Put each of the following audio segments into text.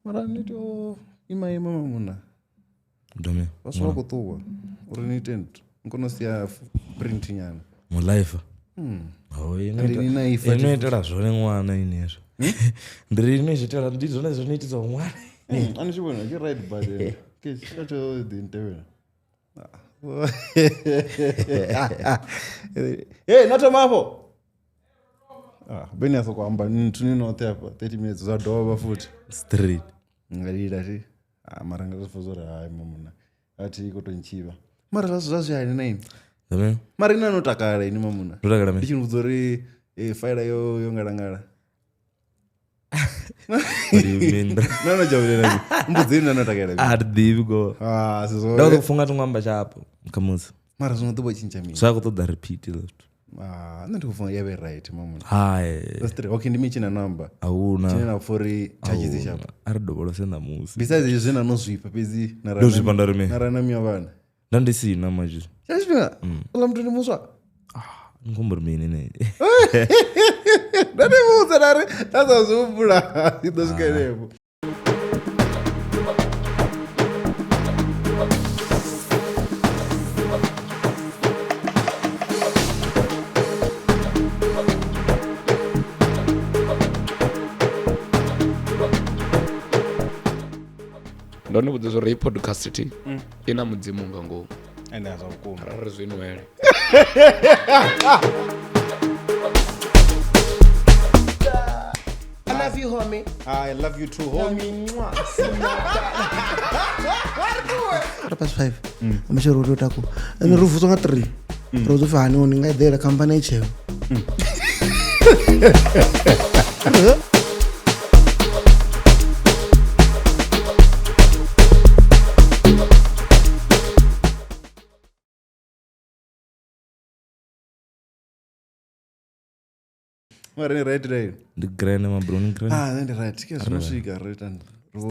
Mara ni tea u ima ima mamuna. Ndome. Vhaswa vha khou ṱuwa uri ni ite nthu ni kone u sia print nyana. Mulaifa. Oh, Ende ni na ifa ino itela zwone ṅwana ini hezwo. Ndi ri ino zwi itela ndi zwone zwo no itisa ṅwana. A ni tshi vhona ke right but ke tshifhinga tsho ḓi ntevhela. Hey, na thoma afho. Ah, beni a soko amba nthu ni noṱhe afha 30 minutes zwa dovha futhi. Straight. Nga lila thi. Ah, mara nga zwi pfa uri hai mamuna. A thi khou tou ntshivha. Mara zwa zwa zwi hani na ini? Ndome. Mara ina no takala ini mamuna. Ndo takala Ndi mini? tshi ni vhudza uri faila yo ngalangala. What do you mean? Na no dzhavhulela. Mbudzeni na no takala. A thi ḓivhi go. Ah, si Nda zwone. ḓo funga thi ngo amba tshapo khamusi. Mara zwino ḓo vho tshintsha mini? Zwa khou ṱoḓa repeat hezwo zwithu. Ah, nṋe ndi khou funga ya vhe right mamuna. Hai. That's three. Okay, ndi mini tshine na amba? Ahuna. Tshine na pfa uri tsha tshi shapo. A ri dovholose ṋamusi. Besides hezwi na no zwifha fhedzi na Ndo zwifha nda ri mini? na rana miya vhana. Nda ndi sina manje. Tsha tshifhinga uḽa muthu ndi muswa. Ni khou amba uri mini ne? Nda ndi vhudza nda ri nda sa zwi humbula ndi ḓo swika henefho. Ndo ni vhudza uri heyi podcast thi i na mudzimu nga ngomu. Ende a zwa vhukuma. Ra ri zwi nwele. I love you, homie. I love you too, homie. Quarter past 5. Amashero uri utaku. Ene ri vutswa nga 3. Ri vhudzwa upfi hani ni nga eḓela khamphani i tsheo. Mara ni right right. Ndi grand ma bro, ni grand. Ah, nṋe ndi right. Ke zwino swika ro ita ro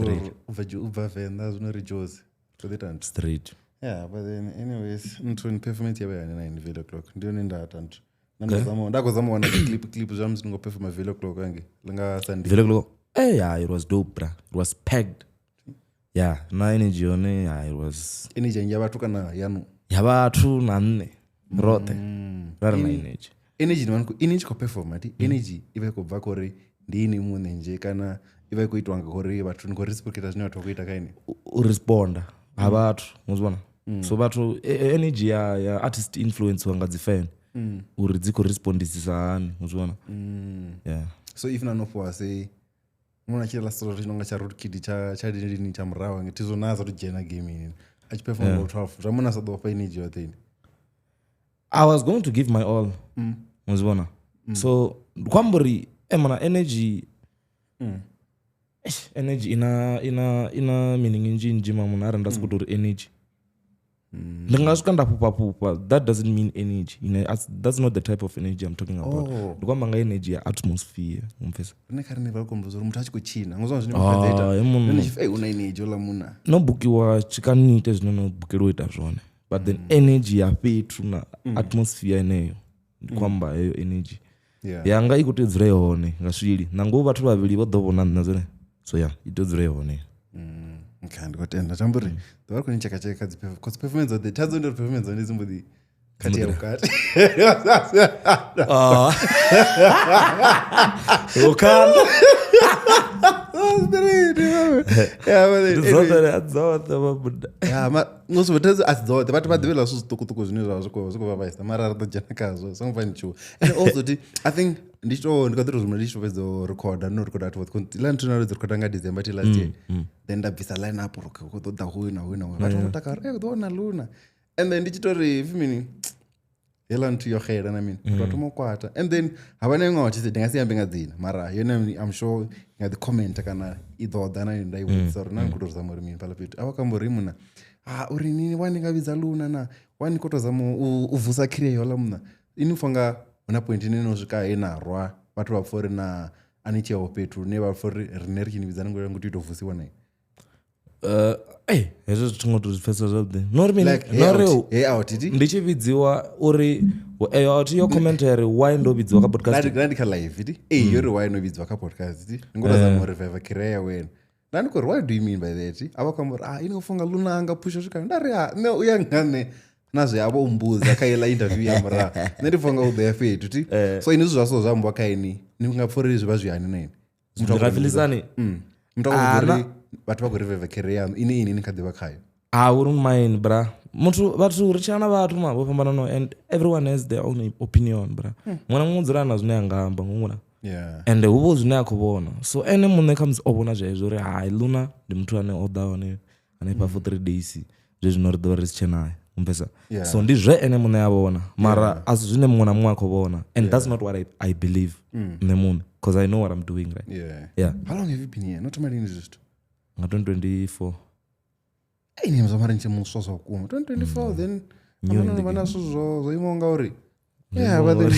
u bva Venḓa zwino ri Jozi. Ro ḓi ita nthu. Straight. Yeah, but then anyways, nthu ni performance ya vha yani na ini o'clock. Ndi yone nda ita nthu. Nda khou zama u wana dzi clip clip zwa musi ndi khou performa velo clock ange nga Sunday. Vele kuloko. Eh, yeah, it was dope, bra. It was packed. Yeah, na energy yone, yeah, it was Energy ya vhathu kana yanu. ya vhathu na nṋe roṱhe. Ra ri na energy. Energy ndi vha ini tshi khou performa ti energy i vha i khou bva kha uri ndi ini muṋe nzhe kana i vha i khou itwa nga uri vhathu ni khou reciprocate zwine vhathu vha khou ita kha ini. U responda ha vhathu, mu zwi vhona? So vhathu energy ya artist influence nga dzi fan uri dzi khou respondisisa hani, mu zwi vhona? Yeah. So if na no fhiwa sei muna tshi ḽa story tshi nonga tsha root kid tsha lini tsha murahu nge thizo na sa to dzhena game ini a tshi perform nga 12 zwa muna sa ḓo fha energy yoṱhe ini. I was going to give my all. Mu zwi vhona? So ndi khou amba uri mana energy Energy ina meaning nnzhi nnzhi mamuna arali nda sokou tou ri energy. Ndi nga swika nda fhufha fhufha, that doesn't mean energy. You know, that's not the type of energy I'm talking about. Ndi khou amba nga energy ya atmosphere, umpfesa. Rine kha rine vha khou uri muthu a tshi khou tshina ngo zwa zwine muthu a ita. Ah, munna. Nṋe tshi una energy ola munna. No bukiwa tshika ni ite zwine no bukeliwa ita zwone. But then energy ya fhethu na atmosphere yeneyo ndi khou amba heyo energy. Yeah. Yanga i khou tea u dzula i hone nga swili. Nangwe vhathu vhavhili vha ḓo vhona nṋe zwone. So yeah, i tea u dzula i hone. Okay, ndi khou tenda. Zwi amba uri ḓuvha ri khou ni tsheka tsheka kha dzi cause performance dzoṱhe thadzo ndi uri performance dzone dzi mbo ḓi khathi ya vhukati. Lukanda. Yeah, but then, anyway. Dzoṱhe dzoṱhe vha buda. Yeah, ma no zwi thadzo a si dzoṱhe vhathu vha ḓivhela zwithu zwiṱukuṱuku zwine zwa vha zwi khou vha vhaisa mara ri ḓo dzhena khazwo songo pfa ni tshuwa. And also ti I think ndi tshi ndi kha ḓi to zwi ndi tshi fhedza u recorda no recorda at ila nthu na ri dzi recorda nga December till last year. Then nda bvisa line up uri okay, hu ḓo ḓa hoyu na hoyu na hoyu. Vhathu vha takala uri ḓo wana Luna. And then ndi tshi to ri pfi mini heiḽa nthu yo xela na mini vhathu vha thoma u kwata. And then ha vha na iṅwe artist ndi nga si ambe nga dzina mara yone I'm sure nga ḓi comment kana i ḓo ḓa na nda i vhudzisa uri na ni khou tou zama uri mini fhaḽa fhethu. A vha khou amba uri munna ah uri nini wa ni nga vhidza Luna na wa ni khou tou zama u vusa career yola munna. Ini pfa nga huna point ine no swika he na rwa vhathu vha pfa uri na a ni tsheho fhethu hune vha pfa uri rine ri tshi ni vhidza ni ngo tea u vusiwa nae. Hezwo zwithu ngo to zwi pfesesa zwavhuḓi. No ri mini? Like, No ri hey out, ti? Ndi tshi vhidziwa uri eyo out yo comment ya ri why ndo vhidziwa kha podcast. Nda ndi kha live ti? Yo ri why no vhidziwa kha podcast ti? Ndi ngo to zama u revive career ya wena. Nda ndi khou ri, what do you mean by that? A vha khou amba uri ah ini khou funga luna anga phusha swika nda ri ah nṋe u ya nga nṋe na zwe a vha u mbudza kha iḽa interview ya murahu nṋe ndi funga u ḓo ya fhethu ti. So ini zwithu zwa so zwa ambiwa kha ini ni nga pfha uri zwi vha zwi hani na ini? Ndi nga feelisani? Muthu a khou Ah, uri vhathu vha khou reveve career yaṋu ini ini ni kha ḓivha khayo. I wouldn't mind, bra. Muthu vhathu ri tshila na vhathu ma vho fhambananaho and everyone has their own opinion, bra. Muṅwe na muṅwe u dzula na zwine a nga amba ngona. Yeah. And hu vha hu zwine a khou vhona. So ene muṋe khamusi o vhona zwezwo uri hai Luna ndi muthu ane o ḓa hone hanefha for 3 days zwezwino ri ḓovha ri si tshe naye. Umpfesa. Yeah. So ndi zwe ene muṋe a vhona mara a si zwine muṅwe na muṅwe a khou vhona and that's not what I believe nṋe muṋe because I know what I'm doing, right? Yeah. Yeah. How long have you been here? No thoma lini zwithu? Nga 2024. Ei ni zwa mara ni tshe muswa zwa vhukuma. 2024 then New in amana the vha na zwithu zwo zwo imaho nga uri. Yeah, but then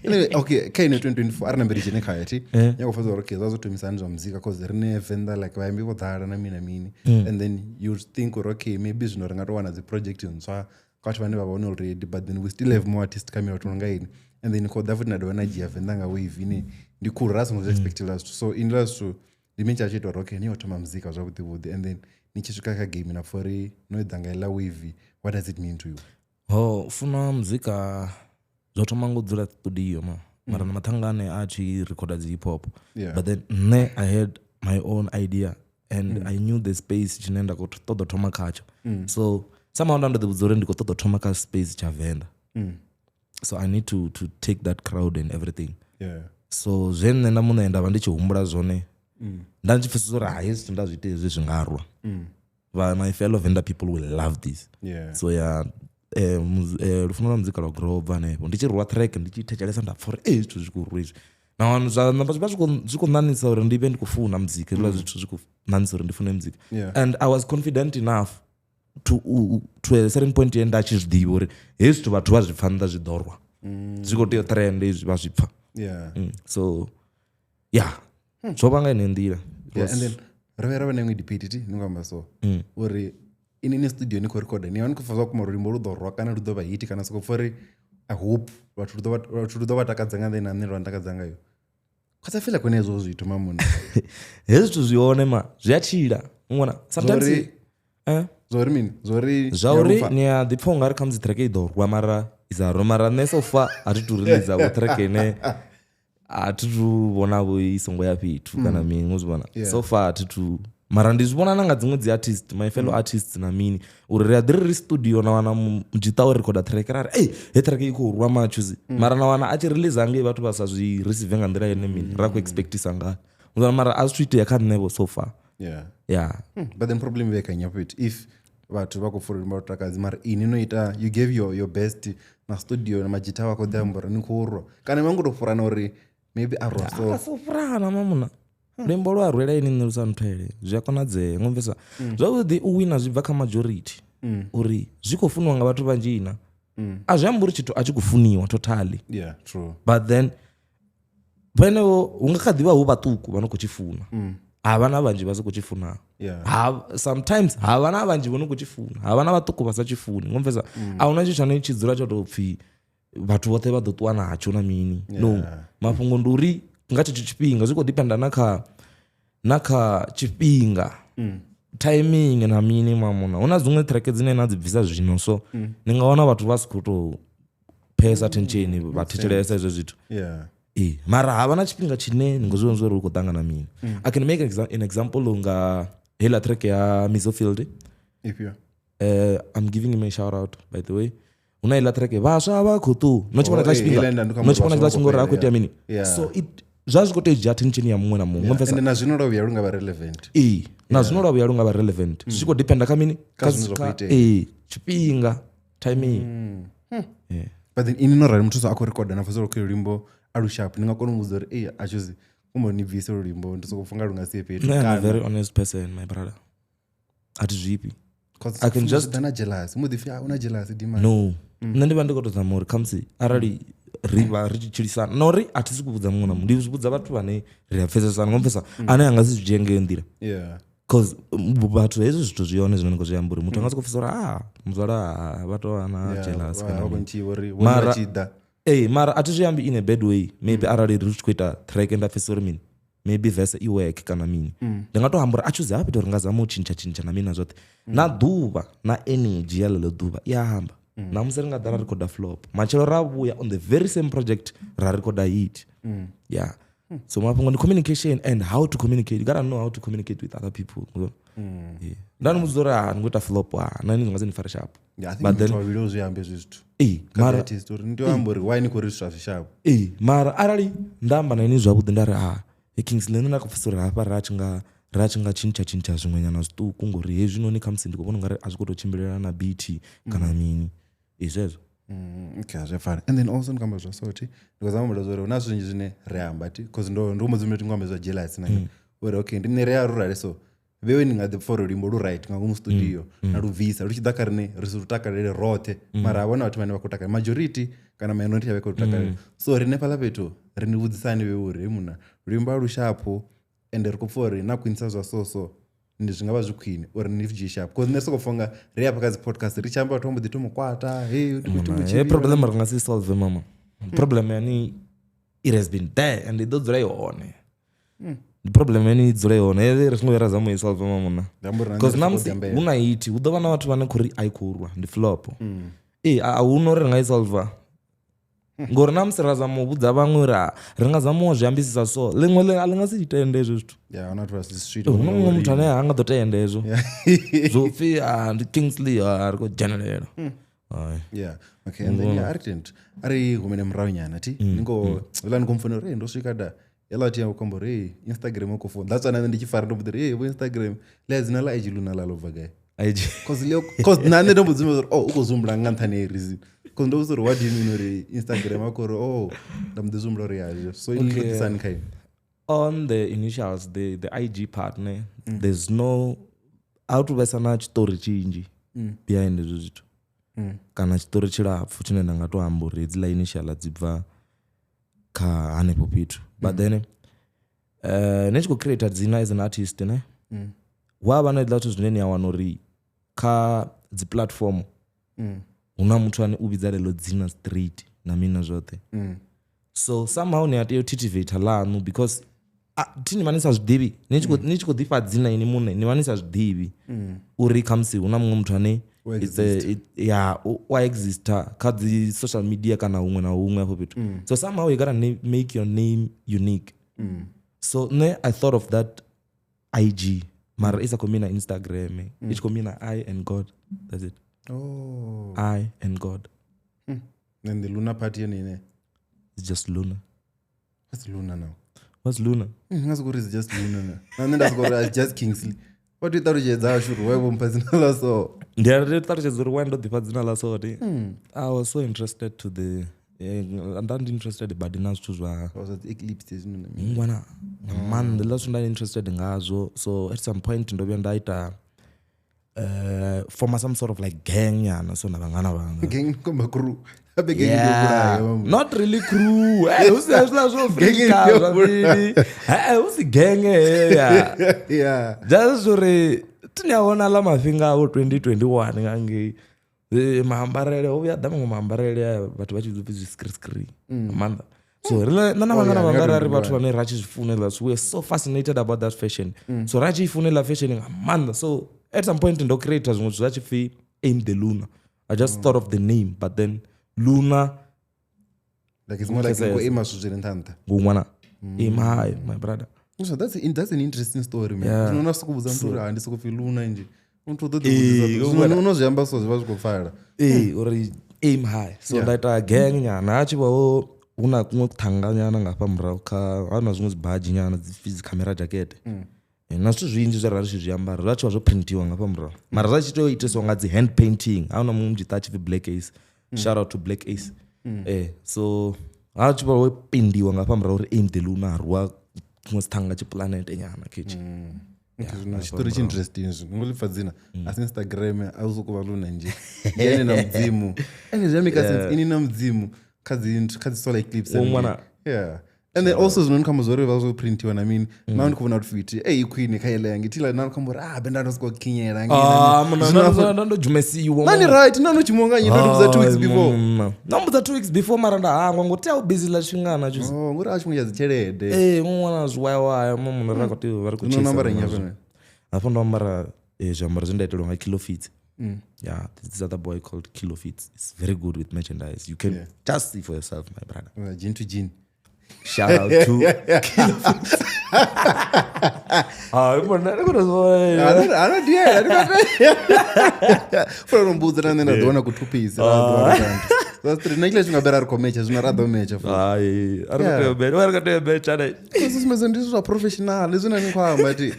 anyway, okay, kha ino 2024 a ri nambe ri dzhene khayo thi. Nyaka u pfha uri okay zwa zwo thomisa hani zwa muzika cause rine Venḓa like vhaimbi vho ḓala na mini na mini. And then you think uri okay maybe zwino ri nga to wana dzi project ntswa kha vhathu vhane vha vha hone already, but then we still have more artists coming out nga ini. And then khou ḓa futhi na dovha na dzhia Venḓa nga wave ine ndi cool ra songo zwi expectela zwithu. So in ḽa zwithu ndi mini tsha tshi ita uri okay ni yo thoma muzika zwavhuḓi vhuḓi and then ni tshi swika kha game na pfha uri no ḓa nga iḽa wave, what does it mean to you? Ho funa muzika zwo thoma ngo dzula studio ma mara na mathanga ane a tshi recorda dzi hip hop. Yeah. But then nṋe I had my own idea and I knew the space tshine nda khou ṱoḓa u thoma khatsho. So somehow nda ndo ḓi vhudza uri ndi khou ṱoḓa u thoma kha space tsha Venḓa. So I need to take that crowd and everything. Yeah. So zwe nṋe nda muṋe nda vha ndi tshi humbula zwone nda ndi tshi pfesesa uri hai zwithu nda zwi ite hezwi zwi nga rwa. Vha my fellow Venḓa people will love this. Yeah. So yeah, lufuno lwa muzika lwa grow ubva hanefho ndi tshi rwa track ndi tshi thetshelesa nda pfha uri ee zwithu zwi khou rwa izwi na zwa namba zwi vha zwi khou ṋaṋisa uri ndi vhe ndi khou funa muzika hezwiḽa zwithu zwi khou ṋaṋisa uri ndi fune muzika. Yeah. And I was confident enough to a certain point ye nda tshi zwi ḓivha uri hezwi zwithu vhathu vha zwi pfha nnḓa zwi ḓo rwa zwi khou tea u trend hezwi vha zwi pfha. Yeah. So yeah, zwo vha nga ine nḓila. Yeah, and then ri vhuya ra vha na iṅwe debate ti ni khou amba so uri ini ni studio ni khou recorda ni vha ni khou pfha zwa vhukuma uri luimbo lu ḓo rwa kana lu ḓo vha hit kana soko pfha uri I hope vhathu lu ḓo vha takadza nga nḓila ine na nṋe lwa ntakadza ngayo. Cause I feel like hone hezwo zwithu mamuna. Hezwi zwithu zwi hone ma zwi a tshila ngwana sometimes Zwa uri mini? Zwa uri zwa uri ni a ḓi pfha ungari khamusi track i ḓo rwa mara i sa rwa mara nṋe so far a thi tu release vho track ine a thi tu vhona vho i songo ya fhethu kana mini u zwi vhona. So far a thi tu mara ndi zwi vhona na nga dziṅwe dzi artist my fellow artists na mini uri ri a ḓi ri studio na wana mudzhita o recorda track ra ri ei he track i khou rwa matshuzi mara na wana a tshi release ngei vhathu vha sa zwi receive nga nḓila yene mini ra khou expectisa ngayo. Mara a zwi thu itea kha nṋe vho so far. Yeah. Yeah. But then problem vhe kanya fhethu if vhathu vha khou pfha uri luimbo lwa takadzi mara ini no ita you gave your best na studio na madzhita vha khou ḓi amba uri ni khou rwa kana vha ngo tou fhurana uri maybe a rwa so so fhurana mamuna luimbo lwa rwela ini nṋe lu sa nthwele zwi a konadzea ngomvesa zwavhuḓi u wina zwi bva kha majority uri zwi khou funiwa nga vhathu vhanzhi na a zwi amba uri tshithu a tshi khou funiwa totally. Yeah, true. But then vhenevho hu nga kha ḓivha hu vhaṱuku vha no khou tshi funa ha vha na vhanzhi vha si khou tshi funa. Sometimes ha vha na vhanzhi vho no khou tshi funa ha vha na vhaṱuku vha sa tshi funi ngomvesa a huna tshithu tshane tshi dzula tsho tou pfhi vhathu vhoṱhe vha ḓo ṱuwa natsho na mini. No mafhungo ndi uri nga tshetsho tshifhinga zwi khou dependa na kha tshifhinga timing na mini mamuna. Hu na dziṅwe track dzine na dzi bvisa zwino so ni nga wana vhathu vha si khou tou pay attention vha thetshelesa hezwo zwithu. Mara ha vha na tshifhinga tshine ni ngo zwi vhona zwa uri hu khou ṱangana mini. I can make an example nga heiḽa track ya Mizofield. Ifhio? I'm giving him a shout out by the way. Huna iḽa track vhaswa vha khou ṱuwa no tshi vhona kha tshifhinga no tshi vhona kha tshifhinga uri a khou itea mini. So it zwa zwi khou tea u dzhia attention ya muṅwe na muṅwe. And na zwino lwa vhuya lu nga vha relevant. Na zwino lwa vhuya lu nga vha relevant zwi khou dependa kha mini kha zwine zwa khou itea. Tshifhinga timing. But then ini no rali muthu a khou recorda na pfha uri luimbo a lu sharp ni nga kona u muvhudza uri ei a tshuzi kumbo ni bvise luimbo ndi soko funga lu nga sie fhethu. I'm a very honest person my brother. A thi zwifhi. I can just na jealous mu ḓi una jealous dima. No. Nṋe ndi vha ndi khou tou zama uri khamusi arali ri vha ri tshi tshilisana na uri a thi sokou vhudza muṅwe na muṅwe ndi zwi vhudza vhathu vhane ri a pfesesana ngomfesa ane a nga si zwi dzhie ngeyo nḓila. Yeah. Cause vhathu hezwi zwithu zwi hone zwine ni khou zwi amba uri muthu a nga sokou pfesa uri ah muzwala vha tou vha na jealous kana mara mara a thi zwi ambi in a bad way maybe arali ri tshi khou ita track nda pfesa uri mini Maybe verse i work kana mini. Ndi nga to amba uri a choose hafha fhethu uri nga zama u tshintsha tshintsha na mini na zwoṱhe. Na ḓuvha na energy ya ḽeḽo ḓuvha i a amba. Namusi ri nga ḓa ra recorda flop, matshelo ra vhuya on the very same project ra recorda hit. Yeah. So mafhungo ndi communication and how to communicate. You gotta know how to communicate with other people. Yeah. Nda ni muvhudza uri ah ni khou ita flop, ah na ni nga si ni fare sharp. Yeah, I think But then muthu wa vhili o zwi amba hezwi zwithu. eh Kha mara artist uri ndi tea u amba uri why ni khou ri zwithu a zwi sharp. ee mara arali nda amba na ini zwavhuḓi nda ri ah Kingsley nṋe nda khou pfhesesa uri hafha ra tshi nga tshintsha tshintsha zwiṅwe nyana zwiṱuku ngori hezwinoni khamusi ndi khou vhona ungari a zwi khou tou tshimbilelana na beat kana mini zwezwo. Okay, zwi a pfala. And then also ndi khou amba zwa so thi, ndi khou zama u humbula zwa uri hu na zwithu zwinzhi zwine ri amba thi, cause ndo humbudza uri ndi khou amba zwa jealous na uri okay ndi nṋe ri a lu rali so vhewe ni nga ḓi pfha uri luimbo lu right nga ngomu studio na lu bvisa lu tshi ḓa kha riṋe ri si lu takalele roṱhe, mara ha vhona vhathu vhane vha khou takalela majority kana minority vha khou takalela. So riṋe fhaḽa fhethu ri ni vhudzisani vhe uri he muna luimbo a lu sharp ende ri khou pfha uri na khwinisa zwa so so ndi zwi nga vha zwi khwine uri ni dzhie sharp, cause nṋe soko pfha unga ri afha kha dzi podcast ri tshi amba vhathu vha mbo ḓi thoma u kwata, hey ndi khou thoma u He tshivhila. problem ri nga si solve mama. Problem yani it has been there and i ḓo dzula i hone. Ndi problem yani i dzula i hone, hezwi ri songo vhuya ra zama u i solve mama. Ndi amba uri na nṋe Because ri sokou namusi ḓiambela. hu na hit hu ḓo vha na vhathu vhane khou ri a i khou rwa ndi flop. Ee a hu na uri ri nga i solve. Ngori namusi ra zama u vhudza vhaṅwe uri ri nga zama u zwi ambisisa so ḽiṅwe a ḽi nga si tende hezwo zwithu. Yeah, hu na vhathu vha si street Hu na muṅwe muthu ane ha nga ḓo tenda hezwo. Zwo pfhi ndi Kingsley ri khou dzhenelela. Hai. Yeah. Okay, and then yeah, a ri humele murahu nyana thi. Ni ngo ḽa ni khou mpfona uri ndo swika da. Ela thi ya khou amba uri hey Instagram u khou fona. That's why na nṋe ndi tshi fara ndo mbo ḓi ri hey vho Instagram ḽa dzina ḽa IG luna ḽa ḽo bva gai? IG. Cause leo cause na nṋe ndo mbo ḓi uri oh u khou zumbula nga nṱhani ha reason. Cause ndo vhudzisa uri what do you mean uri Instagram a khou uri oh nda mbo ḓi zumbula uri ya so ini Okay. ḓisani kha ini. On the initials, the IG part ne, there's no a hu vhesa na tshiṱori tshinzhi behind hezwo zwithu. Kana tshiṱori tshilapfu tshine nda nga to amba uri hedziḽa initial dzi bva kha hanefho fhethu. But then ni tshi khou create dzina as an artist ne, hu a vha na hezwiḽa zwithu zwine ni a wana uri kha dzi platform hu na muthu ane u vhidza ḽeḽo dzina straight na mini na zwoṱhe. So somehow ni a tea u titivate ḽaṋu because thi ni vha ni sa zwiḓivhi, ni tshi khou ḓifha dzina ini muṋe ni vha ni sa zwiḓivhi uri khamusi hu na muṅwe muthu ane u a exista kha dzi social media kana huṅwe na huṅwe afho fhethu. So somehow you gotta make your name unique. So nṋe I thought of that IG mara i sa khou mina Instagram, i tshi khou mina I and God. That's it. Oh. I and God. Then the Luna party yone ine. It's just Luna. What's Luna now? What's Luna? Nga soko uri it's just Luna now. Na nṋe nda soko uri it's just Kingsley. What do you ṱalutshedza hashu uri why vho mpha dzina ḽa so? Ndi a ri ṱalutshedza uri why ndo ḓifha dzina ḽa so ndi. I was so interested to the nda ndi interested badi na zwithu zwa Was it eclipse hezwi na mini? ngwana nga maanḓa ḽa zwithu nda ndi interested ngazwo. So at some point ndo vhuya nda ita forma some sort of like gang nyana so na vhangana vhanga. Gang komba crew. Habe gang ndi Yeah. vhulaya. Not really crew. Hu si hezwiḽa zwo Gang Afrika zwa mini. Hu si gang heya. Yeah. Just uri thi ni a vhona ḽa mafhinga avho 2021 nga ngei. Maambarele ho vhuya ḓa maṅwe maambarele aya vhathu vha tshi vhidzwa upfi zwi skri skri nga maanḓa. So riṋe nṋe na vhangana vhanga ra ri vhathu vhane ra tshi zwi funela, so we are so fascinated about that fashion. So ra tshi i funela fashion nga maanḓa. So at some point ndo create zwiṅwe zwithu zwa tshi pfi Aim the Luna. I just thought of the name, but then Luna Like it's more like go aim zwithu zwi re nṱha nṱha. ngwana aim high, my brother. So that's an interesting story, man. Yeah. Zwino na soko vhudza muthu uri ndi soko pfi Luna nje. Muthu u ḓo ḓi vhudzisa. Zwino uno zwi amba so zwi vha zwi khou pfala. Uri aim high. So nda ita gang nyana ha tshi vha hu na kuṅwe kuthanga nyana nga hafha murahu kha ha na zwiṅwe zwibadzhi nyana dzi camera jacket. Na zwithu zwinzhi zwe ra ri tshi zwi ambara zwa tshi vha zwo printiwa nga hafha murahu. Mara zwa tshi tea u itiswa nga dzi hand painting. Ha huna muṅwe mudzhita a tshi pfi Black Ace. Shout out to Black Ace. So ha tshi vha ho pindiwa nga hafha murahu uri Aim the Luna rwa kuṅwe sithanga tshi planet nyana ketshi. Zwino tshiṱori tshi interesting zwino ngo ḽipfa dzina a si Instagram a u soko vha Luna nje. Ndi ene na Mudzimu. Ene zwi a make sense ini na Mudzimu kha dzi solar eclipse. Ngwana. Yeah. And then also zwino ndi khou amba zwa uri vha zwo printiwa na mini. Now ndi khou vhona outfit ei khwine kha iḽa yange thila na khou amba uri ah benda ndo soko khinyela ngei. Ah, muna, Zwino afho- ndo dzhumesiwa Nani right, nani u nga nnyi ndo mbudza 2 weeks before. ndo mbudza 2 weeks before mara nda hangwa ngori tea u busy ḽa tshifhingana tsho Oh, ngori a tshifhinga tsha dzi tshelede. ee ṅwana zwiwayawaya mo muna ra khou tea vha ri khou Zwino chase no ambara nnyi nazwo. hafha? Hafho ndo ambara zwiambaro zwe nda itelwa nga Kilo Fits. Yeah, this other boy called Kilo Fits is very good with merchandise. You can just see for yourself, my brother. Jean to jean. Shout out to Kilo Fits. Ah, mona ndi khou zwi Anodiela funa utombudza na nṋe nda ḓi wana ku two piece ra ḓi wana kanti. That's true. Na tshila tshifhinga bera ri khou metsha zwino ra ḓo metsha futhi. Hai, a ri khou tea u metsha, ri khou tea u metsha ne. Zwi sumbedza ndi zwithu zwa professional zwine ni khou amba ti.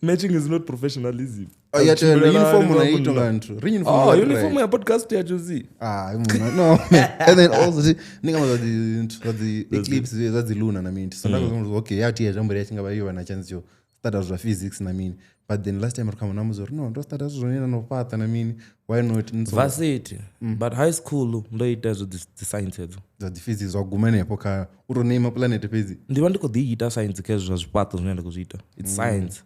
Matching is not professionalism. Oh, ya tenda uniform na ito nga nthu. Ri uniform. Oh, ya uniform right. ya podcast ya Jozi. Ah, muna. No. And then also ti ni nga zwa dzi zwa dzi eclipse zwa dzi luna na mini. So nda khou okay ya ti ya zamburi ya tshi nga vha yo vha na chance yo starta zwa physics na mini. But then last time ri khou amba uri no ndo starta zwithu zwone na no fhaṱa na mini. Why not? Ni so Varsity, but high school ndo ita zwo dzi science edzo. zwa dzi physics zwa guma henefho kha u to name planet fhedzi. Ndi vha ndi khou ḓi ita science kha hezwo zwa zwifhaṱo zwine nda khou zwi ita. It's science.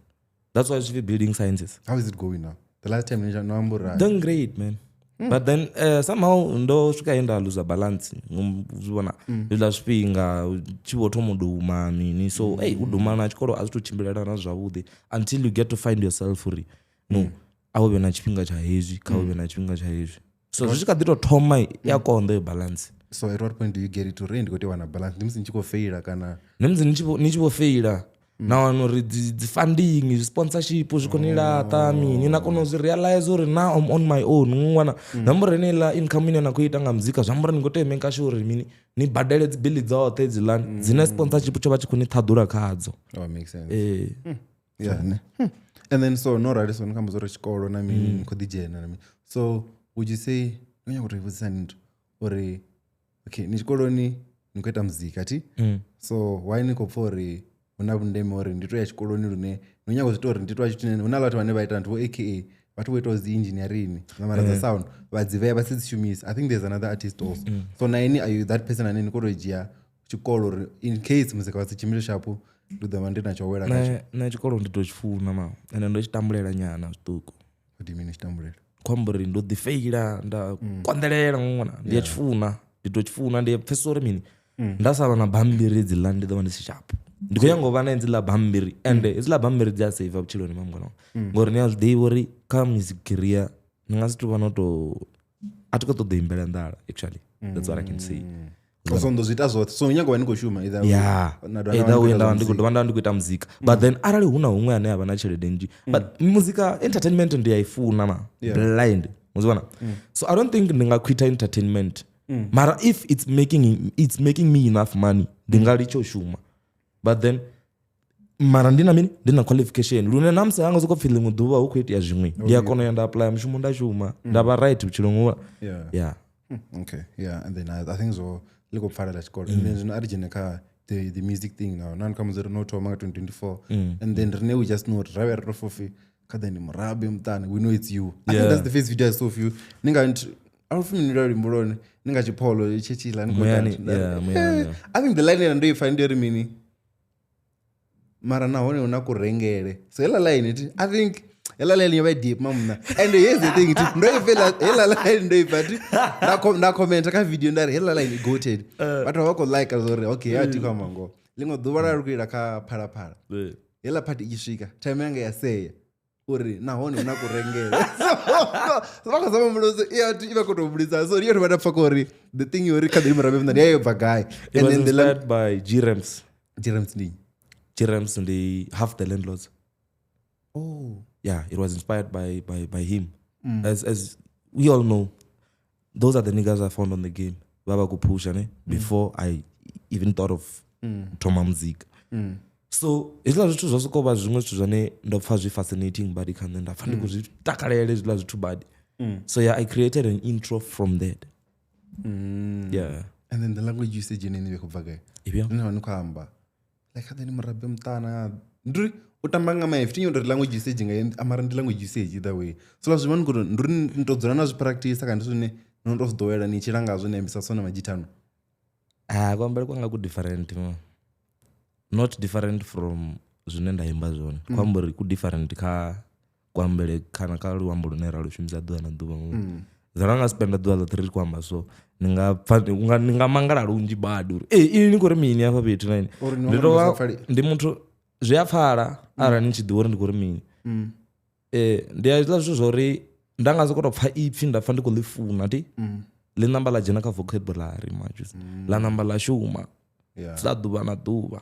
That's why zwi pfi building sciences. How is it going now? The last time ni no amba uri Doing great, man. But then somehow ndo swika he nda luza balance. Zwi vhona hezwiḽa zwifhinga u tshi vho thoma u duma mini. So hey, u duma na tshikolo a zwi to tshimbilelana zwavhuḓi until you get to find yourself uri no a hu vhe na tshifhinga tsha hezwi kha hu vhe na tshifhinga tsha hezwi. So zwi tshi kha ḓi to thoma ya konḓa iyo balance. So at what point do you get it to ri ndi khou tea u wana balance? Ndi musi ni tshi khou feila kana Ndi musi ni tshi vho feila na wana uri dzi funding, zwi sponsorship zwi khou ni laṱa mini, na kona u zwi realize uri now I'm on my own. Ṅwana na amba uri heneiḽa income ine na khou ita nga muzika zwi amba uri ni khou tea u maker sure uri mini ni badele dzi biḽi dzoṱhe hedziḽani dzine sponsorship tsho vha tshi khou ni ṱhaḓula khadzo. Oh, makes sense. Yeah, ne. And then so no rali so ni khou amba uri tshikolo na mini ni khou ḓi dzhena na mini. So would you say no nyaga uri vhudzisa nthu uri okay ni tshikoloni ni khou ita muzika thi? So why ni khou pfa uri hu na vhundeme uri ndi to ya tshikoloni lune no nyaga u zwi ita uri ndi to ya tshithu hu na vhathu vhane vha ita nthu vho AKA vhathu vho itaho dzi engineering na mara dza sound vha dzi vhea vha si dzi shumise. I think there's another artist also. So na ini are you that person ane ni khou to dzhia tshikolo uri in case muzika wa si tshimbile shapu ndi ḓo vha ndi na tsho wela khatsho? Nṋe tshikolo ndi to tshi funa ma ende ndo tshi tambulela nyana zwiṱuku. What do you mean tshi tambulela? Khou amba uri ndo ḓi feila nda konḓelela ṅwana ndi a tshi funa ndi to tshi funa ndi pfesesa uri mini nda sa vha na bammbiri hedziḽa ndi ḓo vha ndi si sharp. Ndi khou nyanga u vha na hedziḽa bammbiri ende hedziḽa bammbiri dzi a save vhutshiloni ma mngana wanga. Ngori ni a zwi ḓivha uri kha music career ni nga si tou vha no to a thi khou ṱoḓa u imbela nḓala actually. That's what I can say. So ndo zwi ita zwoṱhe. So nyaga vha ni khou shuma either Yeah. na dovha Either way na nda ndi khou dovha nda ndi khou ita muzika. But then arali hu na huṅwe ane avha na tshelede nnzhi but muzika entertainment ndi a i funa ma blind. Muzwi vhona? So I don't think ndi nga quita entertainment. Mara if it's making me enough money ndi nga litsha u shuma. But then mara ndi na mini ndi na qualification lune na musi hanga soko pfi ḽiṅwe ḓuvha hu khou itea zwiṅwe ndi a kona u ya nda apply mushumo nda shuma nda vha right vhutshiloni uvha. Yeah. Yeah. Okay. Yeah, and then I think so ḽi khou pfala ḽa tshikolo. And then zwino a ri dzhene kha the music thing now. Now kha musi ri no thoma nga 2024 and then rine we just know ra vhe ri to fofi kha ḓe ndi murabi muṱani we know it's you. I think that's the first video I saw of you. Ni nga a lu funi lwa luimbo lwone ni nga tshipholo tshetshila ni khou Muyani, yeah, muyani, yeah. I think the line ine ndo i pfa ndi uri mini mara nahone hu na kurengele. So hela line ti I think hela line yo vha deep mamuna. And here's the thing ti ndo i pfa hela line ndo i pfa ti nda comment kha video nda ri hela line goated. Vhathu vha khou like zori okay ya ti khou amba ngoho. Ḽiṅwe ḓuvha ra ri khou ila kha Phalaphala. Hela party i tshi swika time yanga ya sea uri nahone hu na kurengele. So vha khou zama mulodzo i vha khou tou bulisa. So yo vha nda pfa uri the thing yori kha ḓi murabe mna yo bva gai. It And was then the inspired by G-Rams. G-Rams ndi G-Rams ndi half the landlords. Oh. Yeah, it was inspired by him. As we all know, those are the niggas I found on the game. Baba kupusha ne before I even thought of thoma music. So hezwiḽa zwithu zwa sokou vha zwiṅwe zwithu zwine ndo pfa zwi fascinating badi kha nṋe nda pfa ndi khou zwi takalele hezwiḽa zwithu badi. So yeah, I created an intro from that. Yeah. And then the language usage ine ni khou bva gai? Ifhio? Ndi ni khou amba like kha ḓe ni murabi muṱana ndi u tamba nga maipfi tinyo uri language usage nga amara ndi language usage either way. So la zwivha ni khou ndi uri ni to dzula na zwi practice kana ndi zwine no to zwi ḓowela ni tshila ngazwo ni ambisa sona madzhithano. Ah, kuambele kwanga ku different mo. Not different from zwine nda imba zwone. Khou amba uri ku different kha kuambele kana kha luambo lune ra lu shumisa ḓuvha na ḓuvha. Zara nga spenda ḓuvha ḽoṱhe ri khou amba so ni nga pfa ni nga mangala lunzhi badi uri ini ni khou ri mini hafha fhethu na ini. Ndi tovha ndi muthu zwi a pfala arali ni tshi ḓivha uri ndi khou ri mini. Ndi a hezwiḽa zwithu zwa uri nda nga sokou tou pfa ipfhi nda pfa ndi khou ḽi funa thi ḽi namba ḽa dzhena kha vocabulary madzhu ḽa namba ḽa shuma sa ḓuvha na ḓuvha.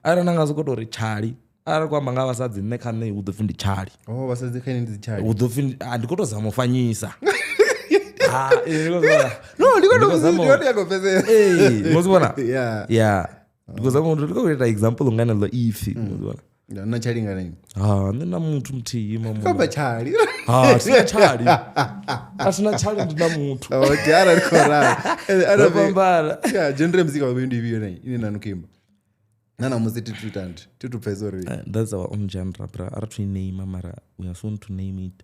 Arali nda nga sokou tou ri tshali, arali khou amba nga vhasadzi nṋe kha nṋe hu ḓo pfhi ndi tshali. Oh, vhasadzi kha nṋe ndi tshali. Hu ḓo pfhi ndi khou tou zama u fanyisa. No, ndi khou tou zama u fhedzesa. Ee, mo zwi vhona? Yeah. Ndi khou zama ndi khou ita example nga heneḽo ipfhi, mo zwi vhona? Na tshali nga nini? Ha, nṋe na muthu muthihi mama. Kha tshali. Ha, sina tshali. A sina tshali ndi na muthu. Okay, arali khou ralo. Arali fhambana. Yeah, genre muzika wa ndi ifhio nei ine na nukimba. Na na musi ti tutant, ti tu pfesa uri. That's our own genre, bra. Ara tu name mara we are soon to name it.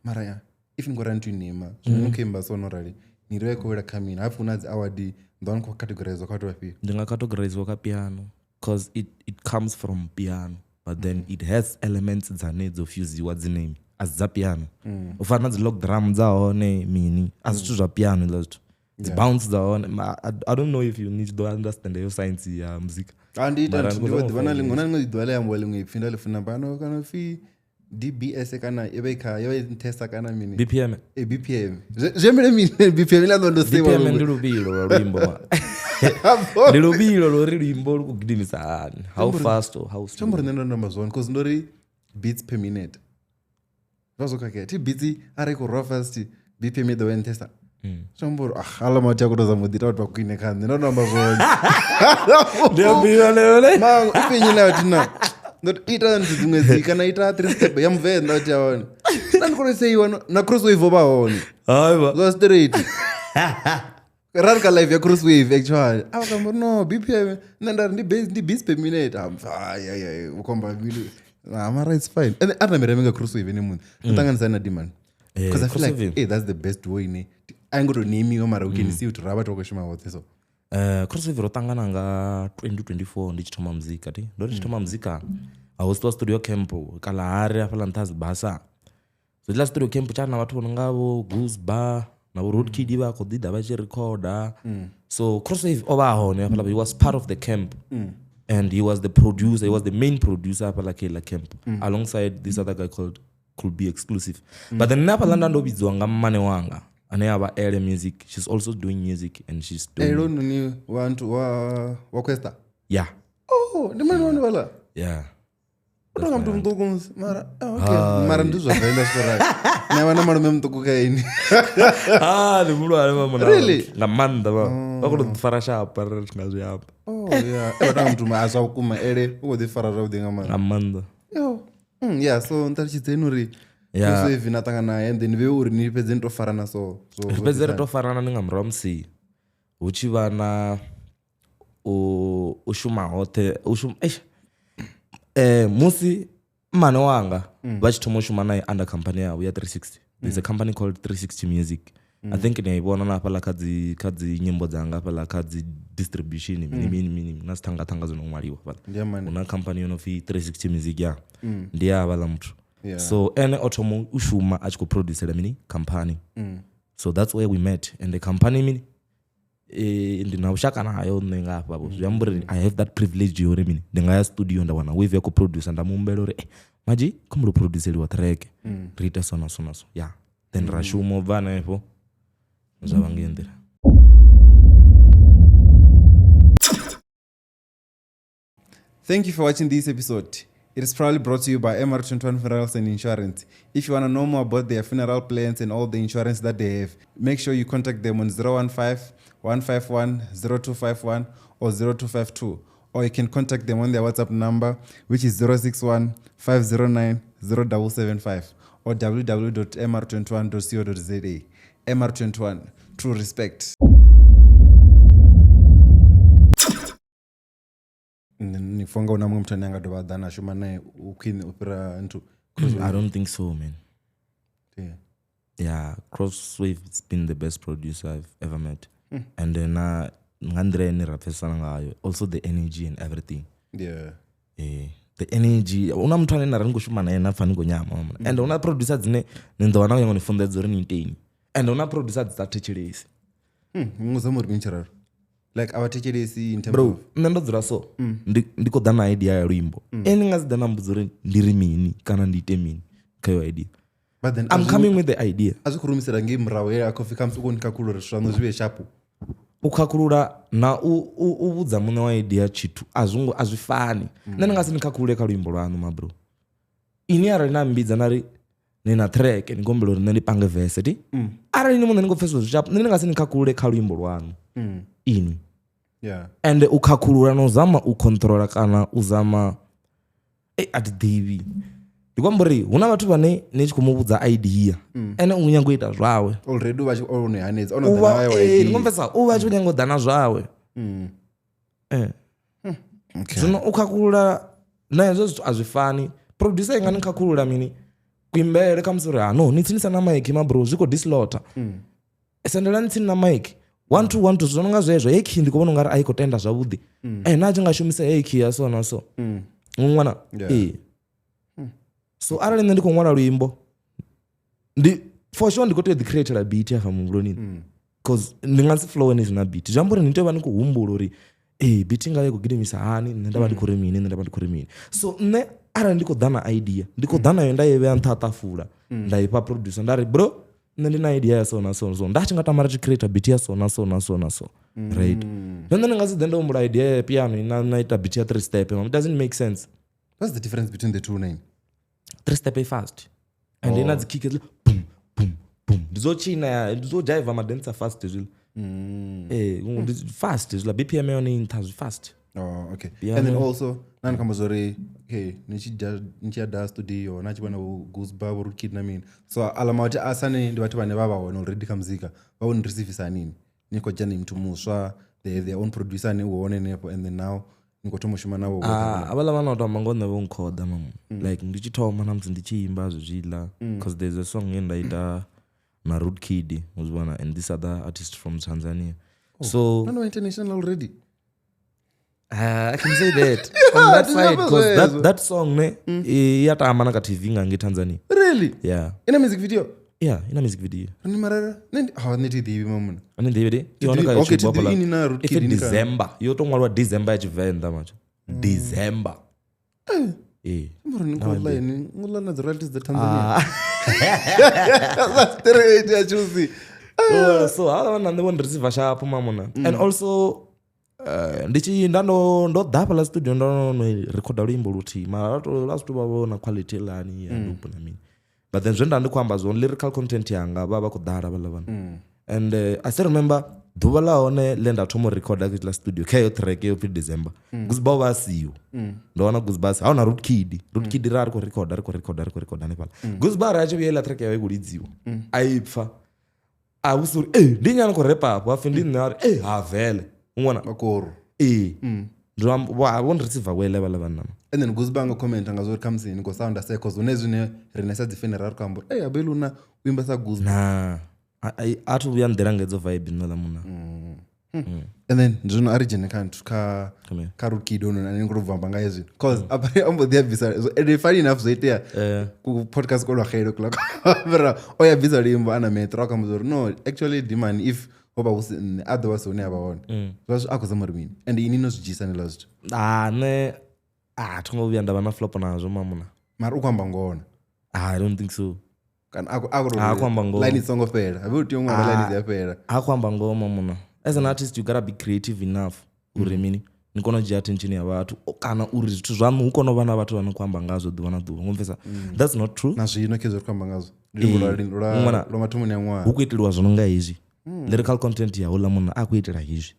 Mara ya, if ngora ntu name, zwino nukimba so no rali. Ni ri ko wela khamina, hapfu na dzi award ndo nko categorize kwa vhathu vhafhio. Ndi nga categorize kwa piano because it comes from piano. But then it has elements dzane dzo fusiwa dzine as dza piano. U fana na dzi log drum dza hone mini as zwithu zwa piano hezwiḽa zwithu. Dzi bounce dza hone. I don't know if you need to understand your science ya muzika. Ndi ita ndi ḓivha na ḽiṅwe na ḽiṅwe ḓuvha ḽi ambiwa ḽiṅwe ipfi nda ḽi funa bano kana pfi DBS kana e vha kha yo ntesta kana mini. BPM. BPM. Zwi ambele mini BPM ḽa ndo sewa. BPM ndi luvhilo lwa luimbo ma. Ndi luvhilo lwo ri luimbo lu gidimisa hani. How fast or how slow. Tshambo ri nṋe ndo amba zwone because ndo ri beats per minute. Zwa zwo khakhea. Thi beats arali khou rwa fast BPM i ḓo vha nthesa. Tshambo uri ala mathi a khou tou zama u ḓi ita vhathu vha khwine kha nṋe ndo amba zwone. Ndi ambila lele. Mango ipfi nnyi na vhathu na. Ndo ita nthu dziṅwe dzi kana ita 3 step ya muvenḓa vhathu ya hone. Nda ndi khou seiwa na crosswave vha hone. Hai ba. Zwa straight. Rari ka live ya crosswave actually. A vha no BPM nṋe nda ri ndi base ndi beats per minute. Ai u khomba bili. Mara it's fine. And arina mireme nga crosswave ene muṋe. Ndo ṱanganisa na demand. Because I feel like hey, that's the best way ne. I ngo to name mara we can see kuti ra vhathu vha khou shuma vhoṱhe so. Crosswave ro ṱangana nga 2024 ndi tshi thoma muzika thi. Ndo ri tshi thoma muzika a hostiwa studio camp Kalahari hafhaḽa nṱha Zibasa. So hetshiḽa studio camp tsha na vhathu vho no nga vho Goose Bar na vho Road Kid vha khou ḓi ḓa vha tshi recorda. So Crosswave o vha hone hafhaḽa, he was part of the camp. And he was the producer, he was the main producer hafhaḽa kha iḽa camp alongside this other guy called Could Be Exclusive. But then nṋe hafhaḽa nda ndo vhidziwa nga mmane wanga ane a vha Ele Music. She's also doing music and she's doing Elo noni wa nthu wa Questa. Yeah. Oh, ndi mmane wanu vhala. Yeah. Utonga muthu muṱuku musi mara okay. Mara ndi zwa Venḓa zwi rali. Na vha na malume muṱuku kha ini. Ndi muhulwane vha Really? Nga maanḓa vha. Vha khou tou fara shapa ri nga zwi amba. Oh yeah. Vha tonga muthu a zwa vhukuma Ele u khou ḓi fara zwavhuḓi nga maanḓa. Nga maanḓa. Yo. Yeah, so nṱalutshedzeni uri Crosswave na ṱangana naye and then vhe uri ni fhedze ni to farana so. Ri fhedze ri to farana ndi nga murahu musi hu tshi vha na u shuma hoṱhe u shuma musi mmane wanga vha tshi thoma u shuma naye under company yavho ya 360. There's a company called 360 Music. I think ni a i vhona na hafhaḽa kha dzi nyimbo dzanga hafhaḽa kha dzi distribution mini mini na dzi ṱhangaṱhanga dzo no ṅwaliwa hafhaḽa. Hu na company yo no pfi 360 Music ya. Ndi ya havhaḽa muthu. So ene o thoma u shuma a tshi khou producela mini company. So that's where we met and the company mini ndi na vhushaka nayo nṋe nga hafha vho. Zwi amba uri I have that privilege yo uri mini ndi nga ya studio nda wana wave ya khou producer nda muhumbela uri maji kho mbo produceliwa track ri ite so na so na so. Yeah. Then ra shuma u bva hanefho zwa vha ngei nḓila. Thank you for watching this episode. It is proudly brought to you by MR21 Funerals and Insurance. If you want to know more about their funeral plans and all the insurance that they have, make sure you contact them on 015 151 0251 or 0252. Or you can contact them on their WhatsApp number, which is 061 509 0775 or www.mr21.co.za. MR21, true respect. Ni funga una muṅwe muthu ane anga dovha ḓa na shuma naye u khwine u fhira nthu. I don't think so, man. Yeah, Crosswave has been the best producer I've ever met. And then nga nḓila ine ra pfesana ngayo, also the energy and everything. Yeah. Eh, the energy hu na muthu ane na ri ni khou shuma naye na pfa ni khou nyama mm. And hu na producer dzine ni ḓo wana u nyanga ni funḓedza uri ni iteni, and hu na producer dzi sa thetshelesi. Muṅwe zama uri mini tshiraro like a vha thetshelesi in terms Bro, of nṋe ndo dzula so ndi khou ḓa na idea ya luimbo, e ni nga si ḓe na mbudza uri ndi ri mini kana ndi ite mini kha yo idea. But then I'm coming with the idea. A zwi khou rumisela ngei murahu ya coffee comes u koni khakhulula uri zwithu zwaṋu zwi vhe sharp. U khakhulula na u vhudza muṋe wa idea tshithu a zwi ngo a zwi fani. Nṋe ndi nga si ni khakhulule kha luimbo lwaṋu, mabro. Ini arali na mbidza na ri ni na track, ni khou humbela uri nṋe ndi pange verse ti, arali ni muṋe ni khou pfesa zwi sharp, nṋe ndi nga si ni khakhulule kha luimbo lwaṋu inwi. Yeah. And u khakhulula na u zama u controla kana u zama a thi ḓivhi, ndi khou amba uri hu na vhathu vhane ni tshi khou mu vhudza idea, ene u nyaga u ita zwawe. Already u vha tshi o no hanedza o no U ḓa vha na yawe eh, idea. ndi khou pfesa u vha tshi khou nyaga u ḓa na zwawe. Eh. Okay. Zwino u khakhulula na hezwo zwithu a zwi fani. Producer i nga ni khakhulula mini kuimbele khamusi uri ha no ni tsinisa na mic, mabro, zwi khou dislota, sendelani tsini na mic, 1 2 1 2, zwo no nga zwezwo. Hei key ndi khou vhona ungari a i khou tenda zwavhuḓi, eh, na tshi nga shumisa hei key ya so na so ṅwana. Yeah. Ee, so arali nṋe ndi khou ṅwala luimbo, ndi for sure ndi khou tea u ḓi createla beat hafha muhumbuloni, cause ndi nga si flow ni si na beat. Zwi amba uri ni tea u vha ni khou humbula uri ee, beat nga i khou gidimisa hani, nṋe nda vha ndi khou ri mini, nṋe nda vha ndi khou ri mini. So nṋe arali ndi khou ḓa na idea, ndi khou ḓa nayo, nda i vhea nṱha ha ṱafula, nda ifha producer, nda ri bro, nṋe ndi na idea ya so na so na so, nda tshi nga tama ri tshi create beat ya so na so na so na so, right? Nṋe ndi nga si ḓe ndo humbula idea ya piano na ita beat ya three step. It doesn't make sense. What's the difference between the two name? Three step i fast and ina dzi kick hedzila boom boom boom, ndi dzo tshina, ndi dzo jive madancer fast hezwiḽa. Eh, ndi fast hezwiḽa, BPM yone i nṱha, zwi fast. Oh, okay. Piano. And then also na ni khou amba zwori okay ni tshi ni tshi ya da studio na tshi vhona vho Goosebumps, vho Kid na mini, so aḽa mahothi a sane ndi vhathu vhane vha vha hone already kha muzika, vha vho ni receive hanini ni khou dzhena ni muthu muswa, they have their own producer ane u hone henefho, and then now ni khou thoma u shuma navho vhoṱhe. Ah, havhaḽa vhana u to amba ngoho nṋe vho nkhoḓa mamu, like ndi tshi thoma na musi ndi tshi imba zwezwiḽa, cause there's a song ye nda ita na Rude Kid, u zwi vhona, and this other artist from Tanzania, so No, no, international already. I can say that on that Ndi side ngamba because zwezwo. that song ne i ya tamba na kha TV nga ngei Tanzania. Really? Yeah. Ina music video? Yeah, ina music video. Ni marara nṋe ha nṋe thi ḓivhi mamuna. Ani nḓivhi di i hone kha Okay, YouTube thi ḓivhi hafhaḽa. ini na Rude Ipfi Kid ini kha- December, yo to ṅwaliwa December ya Tshivenḓa matsho. December. Eh. Mara ni khou ḽa ini ngo ḽa na dzi royalties dza Tanzania. Straight ya choose. Well, so havha vhana nṋe vho ndi receive sharp mamuna. And also ndi tshi nda ndo ndo ḓa hafhaḽa studio, ndo no rekhoda luimbo luthihi, mara lwa zwi tou vha vho na quality lani ya dope na mini, but then zwe nda ndi khou amba zwone, lyrical content yanga vha vha khou ḓala vhaḽa vhana. And I still remember ḓuvha ḽa hone ḽe nda thoma u rekhoda kha tshiḽa studio kha heyo track yo pfi December, Goosebumps vha siho. Ndo wana Goosebumps ha huna Rude Kid. Rude Kid ra ri khou rekhoda, ri khou rekhoda, ri khou rekhoda hanefhaḽa, Goosebumps ra tshi vhuya iḽa track ya vha i khou lidziwa, a i pfa a vhusa uri e ndi nnyi a no khou repa afho, hapfi ndi nṋe, a ri e ha vele u ṅwana. Makoro. Ee, ndo amba vho ndi receive wele vhaḽa vhanna. And then Goosebumps nga comment nga zwo uri khamusi ni khou sounda se cause hune zwine rine sa dzi fan ra ri khou amba uri eh abeli una u imba sa Goosebumps. Na a thi vhuya nḓila nga hedzo vibe nṋe ḽa munna. And then zwino a ri dzhene kha nthu kha Come here. kha Rude Kid ono ane ni khou tou bva amba nga hezwi cause apparently o mbo ḓi a bvisa and funny enough zwo itea ku podcast ko lwa xele kula fhira o ya bvisa luimbo ana metro a khou amba uri no actually Dimani if ho vha hu si nṋe a ḓo vha si hune a vha hone, zwa zwi a khou zama uri mini and ini no zwi dzhiisa hanela zwithu. Ah, nṋe a tho ngo vhuya nda vha na flop nazwo mamuna. Mara u khou amba ngoho na? I don't think so. Kana a khou a khou tou Ah, a khou amba ngoho. line i songo fhela habe u tea u ṅwala line dzi a fhela. A khou amba ngoho mamuna. As an artist you gotta be creative enough uri mini ni kone u dzhia attention ya vhathu kana uri zwithu zwaṋu hu kone u vha na vhathu vha no khou amba ngazwo ḓuvha na ḓuvha. Ngo pfesa? That's not true. Na zwino khezwo ri khou amba ngazwo ndi luimbo Ṅwana- lwa mathomoni a ṅwaha. Hu khou iteliwa zwo no nga hezwi. Lyrical content ya houḽa munna a khou itela hezwi.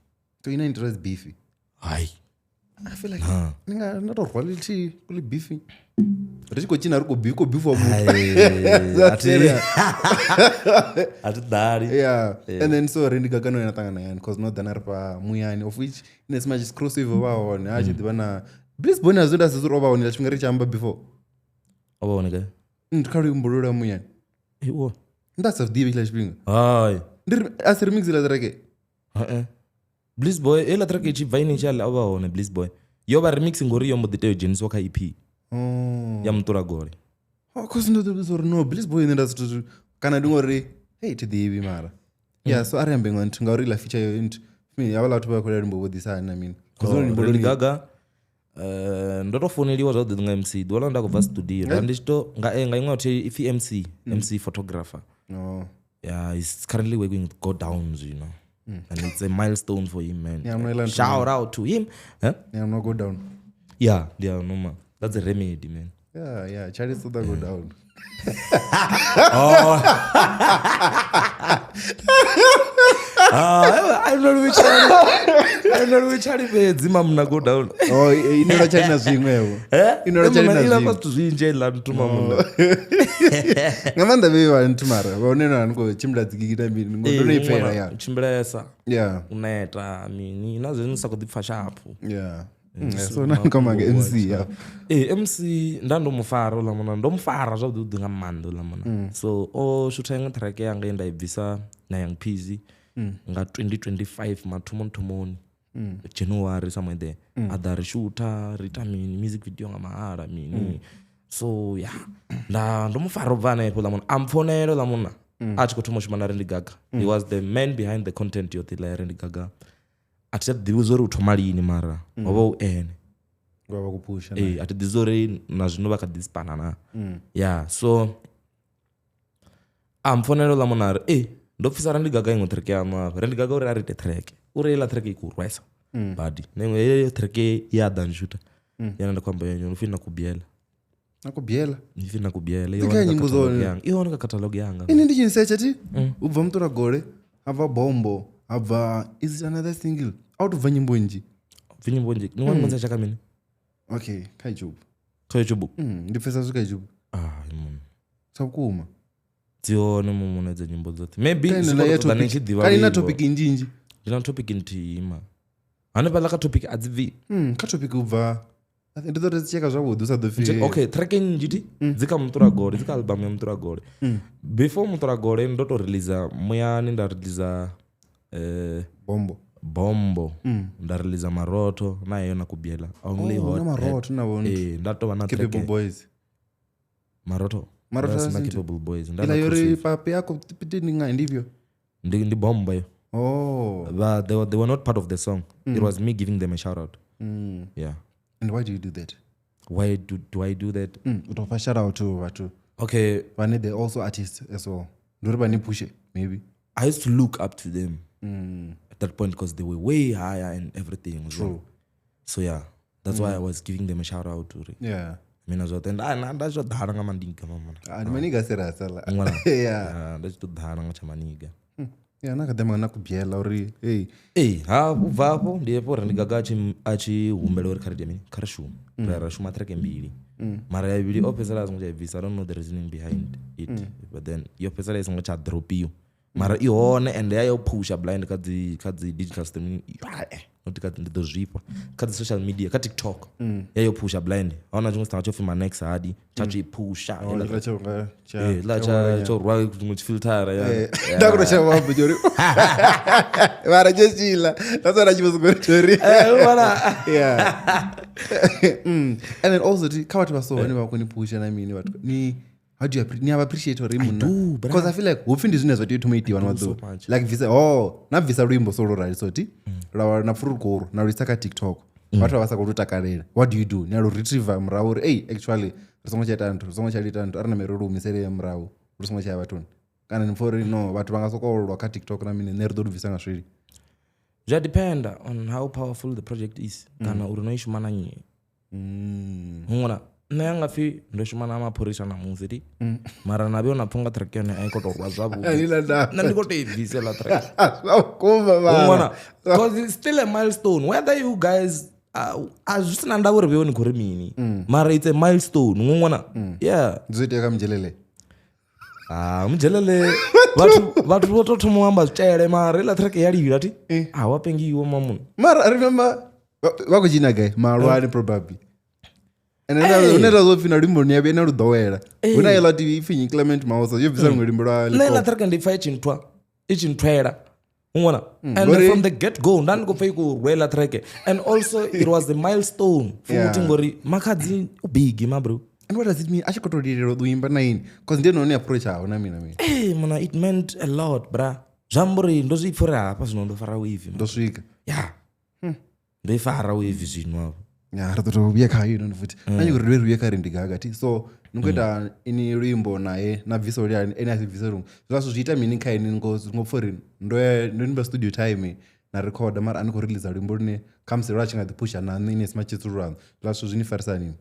So ina interest beefy. Hai. I feel like ni nga nda tou rwa lithihi kuli beefy ri tshi khou tshina ri khou beef khou beefiwa muthu. A thi ḓali. Yeah. And then so ri ndi gagano ya ṱangana yani cause no ḓana ri fha muyani of which in as much as crossover vha hone a tshi ḓivha na Bliss Bonnie a zwi nda sedza uri o vha hone ḽa tshifhinga ri tshi amba before. O vha hone gai? Ndi kha luimbo lwo lwa muyani. Eh, wo. Nda sa zwi ḓivhi tshiḽa tshifhinga. Hai. Ndi a si remix ḽa track. Eh. Bliss Boy heiḽa track i tshi bva initially o vha hone Bliss Boy. Yo vha remix ngori yo mbo ḓi tea u dzhenisiwa kha EP Oh. ya Muṱulagole. Oh, cause ndo ḓivhudza uri no Bliss Boy nṋe nda zwithu kana ndi ngori hey thi ḓivhi mara. Yeah, so ari ambe nga nthu ngauri iḽa feature yo nthu. Mini havhaḽa vhathu vha khou lela luimbo vho ḓisa hani na mini. Cause Oh, lone luimbo Lady lwone- Gaga ndo to founeliwa zwavhuḓi nga MC ḓuvha ḽa nda khou bva studio nda ndi tshi to nga nga iṅwe thi ipfi MC MC photographer. No. Yeah, he's currently working with Go Down zwino. And it's a milestone for him, man. Yeah, I'm not allowed to Shout out to him. Huh? Yeah, I'm not go down. Yeah, yeah, no man. That's a remedy, man. Yeah, yeah, Charlie ṱoḓa go down. Ah, I don't know which I don't know which fhedzi mamuna go down. Oh, inola Charlie na zwiṅwe-vho. Eh? Inola Charlie na Ila zwiṅwe. zwithu zwinzhi iḽa nthu mamuna. Nga maanḓa vhe vha nthu mara vha hone na ni khou tshimbila dzigigi na mini ngo ndo no i pfela ya. Tshimbilesa, Yeah. u neta mini na zwezwi ni sa khou ḓi pfa shaphu. Yeah. So na ni khou MC ya. Ee, MC nda ndo mu fara uḽa muna ndo mu fara zwavhuḓi vhuḓi nga maanḓa uḽa muna. So o shutha iṅwe track yanga ye nda i bvisa na Young Peasy nga 2025 mathomo thomoni. January somewhere there. A ḓa ri shutha ri ita mini music video nga mahala mini. So yeah, nda ndo mu fara u bva hanefho uḽa muna. A mpfonela uḽa muna a tshi khou thoma u shuma na Randy Gaga. He was the man behind the content yoṱhe iḽa ya Randy Gaga. A thi tsha ḓivhi zwa uri u thoma lini mara ho vha hu ene. Vha vha khou phusha. Ee, a thi ḓivhi zwa uri na zwino vha kha ḓi spana na. Yeah, so a mpfonela uḽa munna a ri e ndo pfisa Randy Gaga iṅwe track yaṋu afha. Randy Gaga uri a ri ite track uri heiḽa track i khou rwesa badi na iṅwe heyo track ya ḓa nshutha yana nda khou amba yone upfhi na kubiela Na ku biela. ipfi na kubiela Ndi kha nyimbo dzone. i hone kha catalogue yanga. Ine ndi tshi search thi u bva Muṱula Gole ha bva Bombo ha bva is it another single a u bva nyimbo nnzhi. Pfi nyimbo nnzhi ni wana mbonisa tshaka mini Okay, kha YouTube. kha YouTube. Ndi pfesa zwi kha YouTube. Ah, munna Sa vhukuma. dzi hone mumune dza nyimbo dzoṱhe maybe Kana zwi ina khou ya tou ṱoḓa ni topic. tshi ḓivha Kana ina luimbo. topic nnzhi nnzhi. Ndi na topic nthihi ma hanefhaḽa kha topic a dzi bvi. Kha topic u bva ndi ḓo ri tsheka zwavhuḓi u sa ḓo pfi. Okay, track nnzhi ti dzi kha Muṱulagole, dzi kha album ya Muṱulagole. Before Muṱulagole ndo to release muyani nda release Bombo. Bombo, nda release Marotho na heyo na kubiela. Only Oh, hot. na Marotho na vho Eh, nda tovha na Capable track Boys. Marotho. Marotho Nda sina asinthu. Capable Boys. Nda Ila na yori Crucif. papi yako tipiti nga ndivyo. Ndi bombo yo. Oh. But they were not part of the song. It was me giving them a shout out. Yeah. And why do you do that? Why do I do that? U to fha shout out to vhathu Okay, vhane they also artists as well. Ndi uri vhane pushe maybe. I used to look up to them at that point because they were way higher and everything. as well. So yeah, that's why I was giving them a shout out to Yeah. mina zwoṱhe nda nda tshi to ḓala nga mandinga mamuna. Ah, ndi maniga serious ala. Ṅwana. Yeah. Ah, nda tshi to ḓala nga tsha maniga. Yeah, na kha ḓi na kubiela uri hey Ee, ha u bva afho ndi hafho uri ndi Gaga a tshi humbela uri kha ri ite mini kha ri shume. Ra ra shuma track mbili. Mara ya vhili o fhedzisela a songo tsha i bvisa. I don't know the reasoning behind it. But then yo fhedzisela i songo tsha dropiwa. Mara i hone and ya yo phusha blind kha dzi digital streaming. Not kha ndi ḓo zwifha. Kha dzi social media, kha TikTok. Ya yo phusha blind. Ahuna tshiṅwe tshithu tsho pfi Manex Hadi tsha tshi phusha. oh, ḽa tsho nga tsha. Eh, ḽa tsha tsho rwa tshiṅwe tshifilthara ya. Nda kuto tsha wambo tsho uri mara tsho tshila that's what I was going to ri. Yeah. And then also kha vhathu vha so vhane vha koni phusha na mini vhathu ni how do you ni have appreciate uri munna do, bra. because I feel like hupfi ndi zwine zwa tea u thoma itiwa na do so maḓuvha much. like bvisa oh na bvisa luimbo so lo rali so ti lwa na pfuri goro na luisa kha TikTok vhathu vha vha sa khou lu takalela what do you do ni a lu retriever murahu uri hey actually ri songo tsha ita nthu ri songo tsha ita nthu a ri na meri lu humisele murahu lu songo tsha ya vhathuni kana ni pfha uri no vhathu vha nga sokou lwa kha TikTok na mini nṋe ri ḓo lu bvisa nga swili. Zwi a dependa on how powerful the project is kana uri no i shuma na nnyi. Huṅwe nṋe a nga pfhi ndo shuma na mapholisa ṋamusi ti mara na vhe na pfha unga track yone a i khou tou rwa zwavhuḓi. Ila nda Nṋe ndi khou tou i bvisa heiḽa track. zwa vhukuma Huṅwe mara. because it's still a milestone whether you guys a zwi sina ndavha uri vhewe ni khou ri mini mara it's a milestone huṅwe ṅwana yeah. Zwo itea kha Mudzhelele. Ah, Mudzhelele vhathu vho tou thoma u amba zwitshele mara heiḽa track ya lila ti a wa pengiwa mamuna. Mara I remember vha khou dzhena gai malwani probably. And then hune ra zwo pfhi na luimbo ni ya vhuya na lu ḓowela. Hu na iḽa TV ipfhi nnyi Clement Mausa yo bvisa luṅwe luimbo lwa Nṋe heiḽa Limpopo. track ndi pfha i tshi nthwa i tshi nthwela. Ungona and Ngori- from the get go nda ndi khou pfa i khou rwela track, and also it was a milestone futhi ngori Makhadzi u big ma bro. And what does it mean? A tshi khou tou lilela u imba na ini, cause ndi ene hone approach haho na mina mina. Hey, mona, it meant a lot, bra. Zwi amba uri ndo zwi pfa uri hafha zwino ndo fara wave. Ndo swika. Ya, ndo i fara wave zwino hafha. Ya, ri ḓo tou vhuya khayo inoni futhi. Na nyaka uri ri vhuye kha Rindi Gaga thi. So ni khou ita ini luimbo naye na bvisa uri ene a si bvise luṅwe. Zwiḽa zwithu zwi ita mini kha ini ngo ngo pfa uri ndo ya ndo nimba studio time na recorder mara a ni khou release luimbo lune khamusi lwa tshi nga ḓi phusha na nṋe ine sima tshithu lwaṋu. Zwiḽa zwithu zwi ni farisa hani?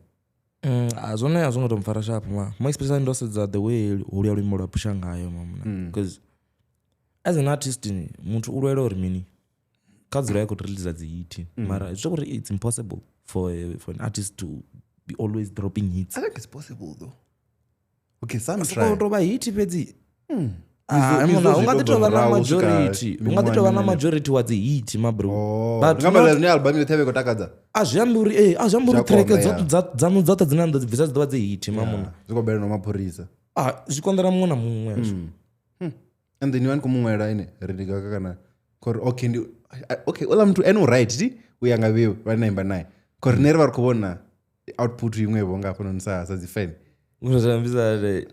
Zwone a zwo ngo to mpfara sharp ma. Mo especially ndo sedza the way holuya luimbo lwa phusha ngayo mamuna. Because as an artist muthu u lwela uri mini kha dzula ya khou release dzi hit, mara zwi uri it's impossible for an artist to be always dropping hits. I think it's possible though. Okay, some Soko try. to vha hit fhedzi. Mizo Unga ḓi tovha na zwi tou bva murahu u swika majority, unga ḓi tovha na miṅwaha majority wa dzi hit ma bro. Oh, But nga maḽa ni album yoṱhe vhe khou takadza. a zwi ambi uri a zwi ambi uri Zwi a track konḓa, dzoṱhe dzaṋu dzoṱhe dzine na ḓo dzi bvisa dzi ḓo vha dzi hit mamuna. Zwi khou bela no mapholisa. Ah, zwi konḓela muṅwe na muṅwe hezwo. And then you khou muṅwela ine Rindi Gaga kana khori okay ndi okay ola muthu ene u right ti u ya nga vheiwe vha na imba naye. Khori nṋe ri vha ri khou vhona output iṅwe vho nga hafhanoni sa dzi fan. Uri zwi ambisa uri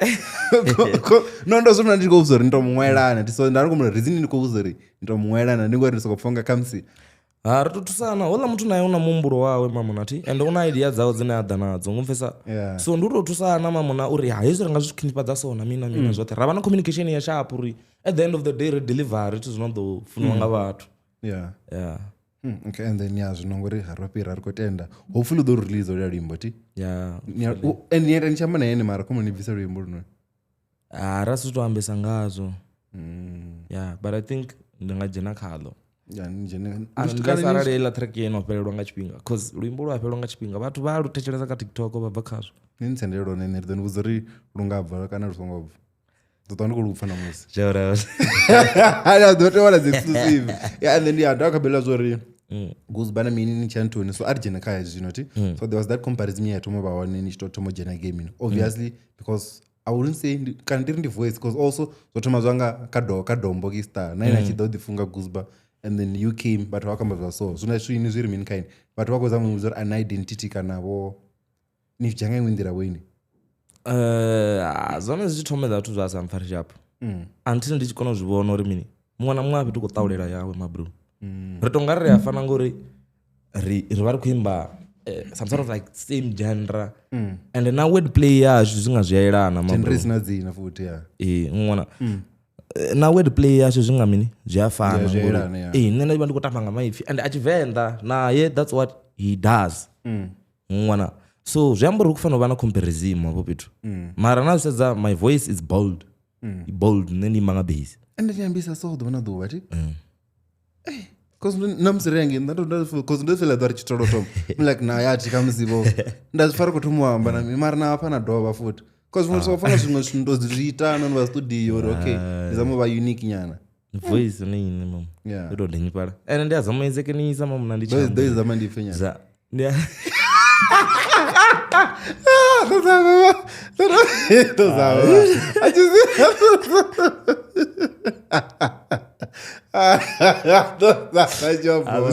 No ndo zwi ndi khou vhudza uri ndi to muṅwelana. So nda ndi khou reason ndi khou vhudza uri ndi to muṅwelana ndi ngori ndi soko pfha khamusi ha ri to thusana houḽa muthu naye u na muhumbulo wawe mamuna thi, and u na idea dzawe dzine a ḓa nadzo ngomfesa. Yeah. So ndi u tou thusana mamuna uri ha hezwi ri nga zwi khwinifhadza so na mini na mini zwoṱhe, ra vha na communication ya sharp uri at the end of the day ri deliver zwithu zwi no ḓo funiwa nga vhathu. Yeah. Yeah. Okay, and then ya zwino ngori ha ro fhira ri khou tenda. Hopefully u ḓo release luya luimbo ti. Yeah. And ni ni tshi amba na ene mara khomo ni bvise luimbo lunwe. Ah, ra si to ambesa ngazwo. Yeah, but I think ndi nga dzhena khaḽo. Ya ni dzhene. Unless arali heiḽa track ye no fhelelwa nga tshifhinga, cause luimbo lu a fhelelwa nga tshifhinga, vhathu vha lu thetshelesa kha TikTok vha bva khazwo. Ni ntsendele lwone nṋe ri ḓo ni vhudza uri lu nga bva kana lu songo bva. Ḓo ṱwa ndi khou lu pfa namusi. Ya ḓo tea wana dzi exclusive. Yeah, and then ya nda kha bela zwo uri Guzba na mini ni tshanthuni, so a ri dzhene kha hezwi zwino ti. So there was that comparison ya thoma vha hone ni tshi tou thoma u dzhena gaming. Obviously because I wouldn't say kana ndi ri ndi voice because also zwo thoma zwanga kha dombo ki star na ine a tshi ḓo ḓi funga Guzba. And then you came, but vha khou amba zwa so zwino zwini zwi ri mini kha ini vhathu vha khou zama u vhudza uri an identity kana vho ni dzhia nga iṅwe nḓila vho ini. Zwone zwi tshi thomedza vhathu zwa sa mpfari sharp until ndi tshi kona u zwi vhona uri mini muṅwe na muṅwe a fhethu khou ṱaulela yawe ma bro. Ri to nga ri a fana ngori ri vha ri khou imba some sort of like same genre and na word play yashu zwi nga zwi a elana ma bro. Genre isina dzina futhi ya. Ṅwana na word play yashu zwi nga mini zwi a fana Zwi a ngori elana, yeah. nṋe nda vha ndi khou tamba nga maipfi and a Tshivenḓa naye that's what he does. Ṅwana so zwi amba uri hu khou fanela u vha na comparison hafho fhethu. Mara na zwi sedza my voice is bold. Bold nṋe ndi imba nga bass. And ni ambisa so ḓuvha na ḓuvha thi. Cause namusi ri yange nda cause ndo feel ḓo ri tshi tholo thoma. I'm like na ya thi khamusi vho nda zwi fara khou thoma u amba na mini mara na hafha na dovha futhi. Cause muthu so fana zwiṅwe zwithu ndo zwi ita no vha studio uri okay ndi zama u vha unique nyana. Voice ni ine mama. Yeah. Ndo denyifhala. And ndi a zama izekenisa mama ndi Ndo ndo zama ndi pfe nyana. Za ndi Ndo zama. Ndo zama. I just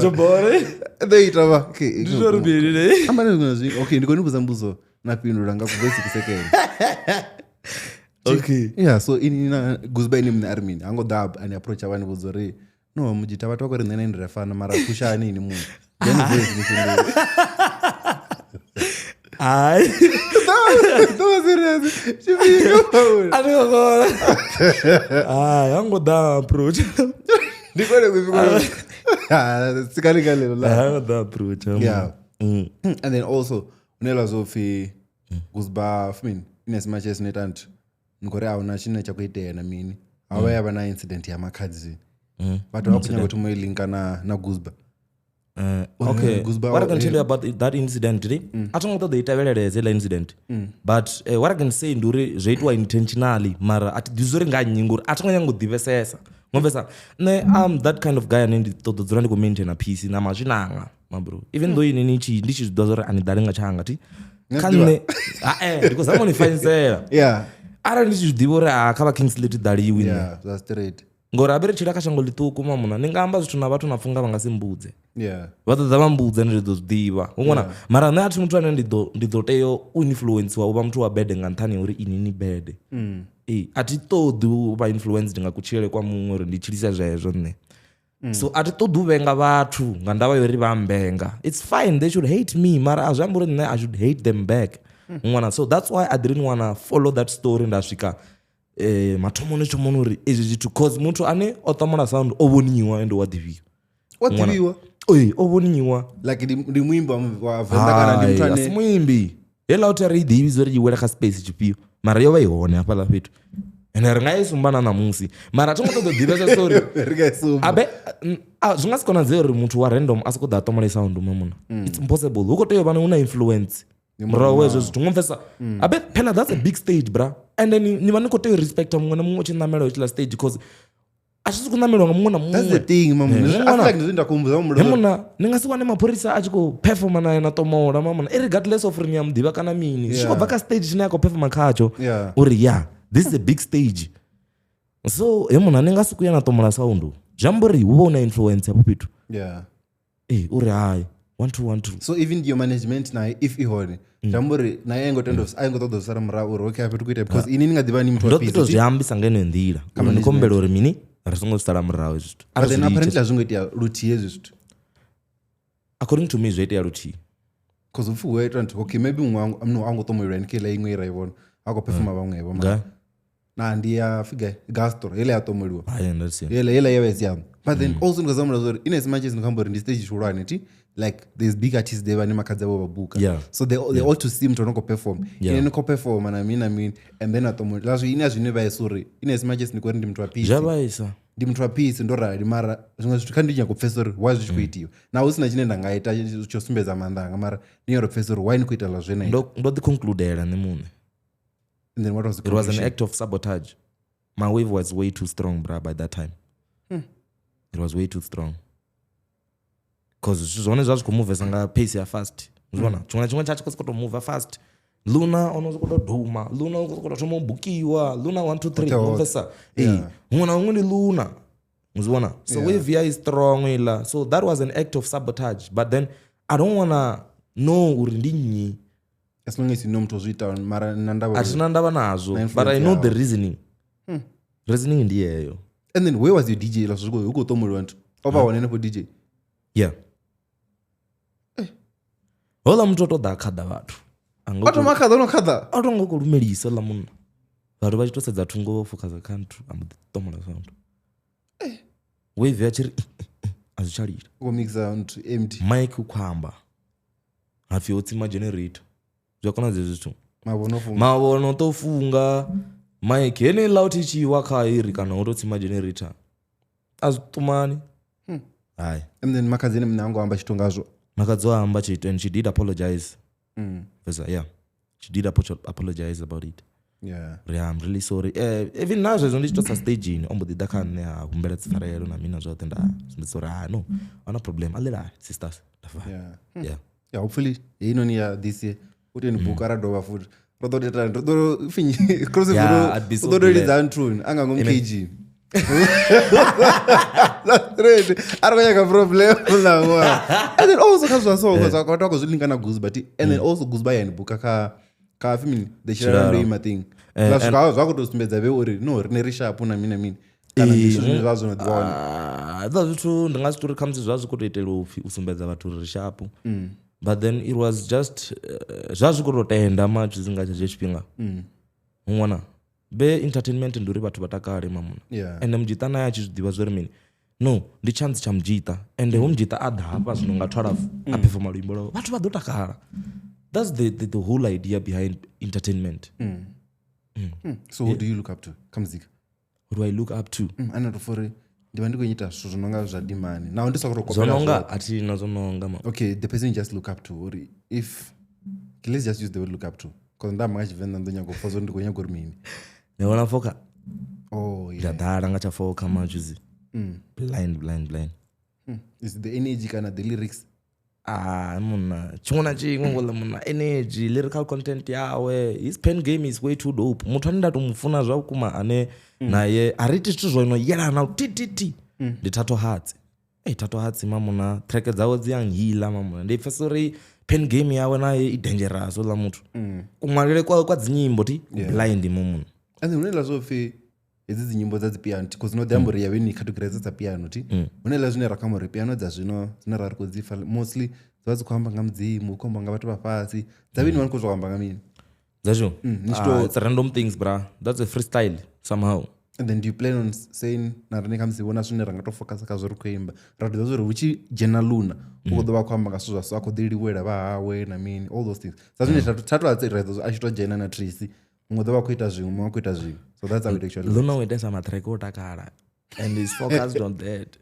Zwo bore. Ndo ita vha. Okay. Ndi zwo ri mini ne? Amba ni zwiṅwe zwi okay ndi khou ni vhudza mbudzo na fhindula nga ku basic second. Okay. Yeah, so ini na Guzba ini mune ari mini hango ḓa ani approach avha ni vhudza uri no mujita vhathu vha khou ri nṋe na ini ri a fana mara phushani ini muṅwe. Then voice ni fhindule. Hai. Ndo vha serious. Tshifhinga. A ndi khou kona. Hai, hango ḓa approach. Ndi kone ku fhindula. Tsikani ka lelo la. Hango ḓa approach. Yeah. And then also une la zwo pfi Guzba fmin ine as much as ni ita nthu ni khou ri a huna tshine tsha khou itea na mini. Ha vha ya vha na incident ya Makhadzi. Vhathu vha khou nyaga u thoma u i linka na Guzba. Okay. Guzba What I can tell you about that incident today, a thi ngo ṱoḓa i tevhelelese heiḽa incident. But what I can say ndi uri zwo itiwa intentionally mara a thi ḓivhi uri nga nnyi ngori a thi ngo nyanga u ḓivhesesa. Ngomvesa nṋe I'm that kind of guy ane ndi ṱoḓa u dzula ndi khou maintaina peace na mazwinanga ma bro. Even though ini ni tshi ndi tshi zwi ḓivha uri a ni ḓali nga tshanga thi. Kha nṋe ndi khou zama u ni fanyisela. Yeah. Arali ndi tshi zwi ḓivha uri a kha vha Kingsley thi ḓaliwi nṋe. Yeah, that's straight. Ngori abe ri tshila kha shango ḽiṱuku mamuna ni nga amba zwithu na vhathu na pfunga vha nga si mbudze. Yeah. Vha ḓo ḓa vha mbudza ndi ḓo zwi ḓivha. U ngona mara nṋe a thi muthu ane ndi ḓo tea u influencewa u vha muthu wa bede nga nṱhani ha uri ini ni bede. Ee, a thi ṱoḓi u vha influenced nga kutshilele kwa muṅwe uri ndi tshilisa zwezwo nṋe. So a thi ṱoḓi u vhenga vhathu nga ndavha ya uri vha mbenga. It's fine, they should hate me, mara a zwi ambi uri nṋe I should hate them back. Ngwana, so that's why I didn't wanna follow that story nda swika mathomoni thomoni uri ezwi zwithu, cause muthu ane o ṱomola sound o vhoniwa ende wa ḓivhiwa. Wa ḓivhiwa? Ee, o vhoniwa. Like ndi muimbi wa Venḓa kana ndi muthu ane asi muimbi. Heiḽa uthi ri i ḓivhi uri i wela kha space tshifhio, mara yo vha i hone hafhaḽa fhethu. Ende ri nga i sumba na ṋamusi, mara a thi ngo ṱoḓa u ḓivhesa story. Ri nga i sumba. Abe zwi nga si konadzee uri muthu wa random a soko ḓa a ṱomola sound mamuna. It's impossible. Hu khou tea u vha hu na influence. Murahu hezwo zwithu ngo pfesa. Abe phela that's a big stage bra. And then ni vha ni khou tea u respecta muṅwe na muṅwe u tshi ṋamela hetshiḽa stage, cause a tshi sokou ṋameliwa nga muṅwe na muṅwe. That's the thing, mamuna. Yeah. I feel like ndi nda kumbudza mamuna. Mamuna, ni nga si wane mapholisa a tshi khou performa naye na ṱomola mamuna, irregardless of uri ni a muḓivha kana mini. Zwi tshi khou bva kha stage tshine a khou performa khatsho. Uri yeah, this is a big stage. So he muna ni nga si kuya na ṱomola sound. Zwi amba uri hu vha hu na influence hafho fhethu. Yeah. Eh, uri hai 1 2 1 2. So even your management naye if i hone, zwi amba uri naye a ngo tenda a ngo ṱoḓa u sala murahu uri okay fhethu kuita, because ini ni nga ḓivha ni muthu wa Ndo ḓi to busy. zwi ambisa nga ino nḓila. Uri ndi khombela uri mini ri songo sala murahu hezwi zwithu. But then apparently a zwi ngo itea luthihi hezwi zwithu. According to me zwo itea luthihi. Cause upfi hu itwa nthu okay maybe muṅwe a ngo ṱomolela ni keiḽa iṅwe i ra i vhona a khou performa vhaṅwevho mara na ndi ya figure gastro heiḽa ya ṱomoliwa. Heiḽa ya vha i si yaṋu. But then also ndi khou zama uri in as much as ndi khou amba uri ndi stage tshihulwane thi, like there's big artists there vhane makhadzi avho vha buka. So they all to see muthu ano khou perform. Ine ni khou performa na mini na mini and then a ṱomolela. Zwi ine a zwine vhaisa uri in as much as ndi khou ri ndi muthu wa peace. Zwa vhaisa. Ndi muthu wa peace ndo rali, mara zwiṅwe zwithu kha ndi nyaka u pfesa uri why zwi tshi khou itiwa. Na hu sina tshine nda nga ita tsho sumbedza maanḓa anga, mara ndi nyaka u pfesa uri why ni khou itela zwe na ita. Ndo ḓi concludela nṋe muṋe. And then what was the It was an act of sabotage. My wave was way too strong, bra, by that time. It was way too strong. Cause zwone zwa zwi khou muvesa nga pace ya fast. Zwona, tshiṅwe na tshiṅwe tsha tshi khou sokou move fast. Luna ono sokou duma, Luna o sokou thoma u bukiwa, Luna 1 2 3 muvesa. Eh, huṅwe na huṅwe ndi Luna. Zwona. So wave ya is strong ila. So that was an act of sabotage. But then I don't wanna know uri ndi nnyi. As long as you know muthu zwi ita mara na ndavha. A thina ndavha nazwo, but I know the reasoning. Reasoning ndi yeyo. And then where was your DJ la zwi khou ṱomoliwa nthu? O vha hone henefho DJ? Yeah. Hola muthu o to ḓa khaḓa vhathu. A thoma khaḓa no khaḓa. A to ngo khou lumelisa ḽa munna. Vhathu vha tshi to sedza thungo vho focus kha nthu a mbo ḓi ṱomola sound. Wave ya tshi ri a zwi tsha lila. U mixa nthu empty. Mic u khou amba. Hapfi ho tsima generator. Zwi a konadzea zwithu. Mavhono funga. Mavhono to funga. Mic heneiḽa uthi tshi wa kha iri kana u to tsima generator. A zwi ṱumani. Hai. And then makhadzi ene muṋe a ngo amba tshithu ngazwo. Makhadzi o amba tshithu and she did apologize. Yeah. She did apologize about it. Yeah. I'm really sorry. Even now zwezwo ndi tshi to sa staging o mbo ḓi ḓa kha nṋe a humbela tsfarelo na mina zwoṱhe nda sumbedzisa uri ah no, ana problem. A ḽela sisters. Yeah. Yeah. Yeah, hopefully heinoni ya this year u teni buka ra dovha futhi. Ro ḓo ita ro ḓo finyi cross ro ḓo ḓo lidza nthuni anga ngomu KG. That's a ri nyaga problem na ṅwana. And then also kha zwa so zwa kwa khou zwi linka na Goose, but and then also Goose ba yani buka kha kha fimini the Tshilalo ndo ima thing. Zwa swika zwa khou tou sumbedza vhe uri no rine ri sharp na mini na mini. Kana ndi zwithu zwine zwa zwo no ḓivha hone. Hezwiḽa zwithu ndi nga si tori khamusi zwa zwi khou tou itela upfhi u sumbedza vhathu uri ri sharp. But then it was just zwa zwi khou tou tenda much nga tshetsho tshifhinga. Ṅwana be entertainment ndi uri vhathu vha takale mamuna. Ende Mujita naye a tshi zwi ḓivha zwori mini. No, ndi chance tsha Mujita. Ende hu Mujita a ḓa hafha zwino nga 12 a performa luimbo lwawe. Vhathu vha ḓo takala. That's the whole idea behind entertainment. So who do you look up to? Kha muzika. Who do I look up to? Ana to fori ndi vha ndi khou ita zwithu zwo no nga zwa dimani. Naho ndi sa khou tou kopela. Zwononga a thi na zwononga ma. Okay, the person you just look up to uri if let's just use the word look up to. Because nda amba nga Tshivenḓa ndo nyaga u pfa zwo ndi khou nyaga uri mini. Ni vhona foka? Oh yeah. Nda ḓala nga tsha foka majuzi. Blind. Is the energy kana the lyrics? Ah, munna tshiṅwe na tshiṅwe ngoḽa munna energy lyrical content yawe, his pen game is way too dope. Muthu ane nda to mu funa zwa vhukuma ane naye a ri iti zwithu zwo no yelana tititi ndi Thato Hatsi. Ei, Thato Hatsi mamuna track dzawe dzi a nhila mamuna, ndi pfesa uri pen game yawe naye i dangerous oḽa muthu. Kuṅwalele kwawe kwa dzinyimbo ti blind mumuna. And then hune ḽa zwo pfi hedzi dzinyimbo dza dzi piano because no ḓi amba uri ya vheni categorize dza piano ti hune ḽa zwine ra khou amba uri piano dza zwino dzine ra ri khou dzi pfa mostly dzi vha dzi khou amba nga mudzimu, khou amba nga vhathu vha fhasi, dza vheni vha ni khou zwo amba nga mini Dzashu? Ni tshi to- It's random things bra, that's a freestyle somehow. And then do you plan on saying na riṋe khamusi vhona zwine ra nga to focus kha zwo ri khou imba ra ḓivha zwa uri hu tshi dzhena Luna u khou ḓo vha khou amba nga zwithu zwa so, a khou ḓi liwela vha hawe na mini, all those things. Sa zwine Thato Hatsi ra ḓo a tshi to dzhena na Tracy, muṅwe ḓo vha khou ita zwiṅwe, muṅwe a khou ita zwiṅwe, so that's how it actually works. Luna u itesa matrack o takala and is focused on that.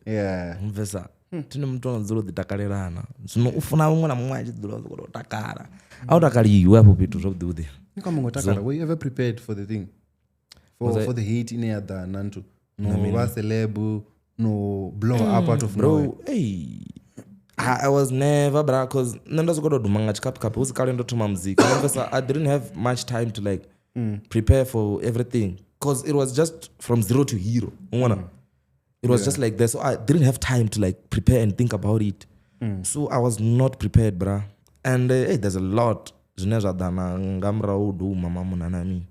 Mvesa thine muthu ano dzula u ḓi takalelana, zwino u funa muṅwe na muṅwe a tshi dzula u khou takala, a u takaliwe afho fhethu zwavhuḓi vhuḓi. Ni khou amba ngo takala, were you ever prepared for the thing, for the hate ine ya ḓa na nthu no vha celeb no blow up out of nowhere? Bro, hey, I was never bra, cause nṋe ndo sokou tou duma nga tshikapikapi hu si kale ndo thoma muzika. Mvesa I didn't have much time to like prepare for everything, cause it was just from zero to hero. Ungwana? It was just like that, so I didn't have time to like prepare and think about it. So I was not prepared bra. And hey, there's a lot zwine zwa ḓa na nga murahu u duma mamuna na mini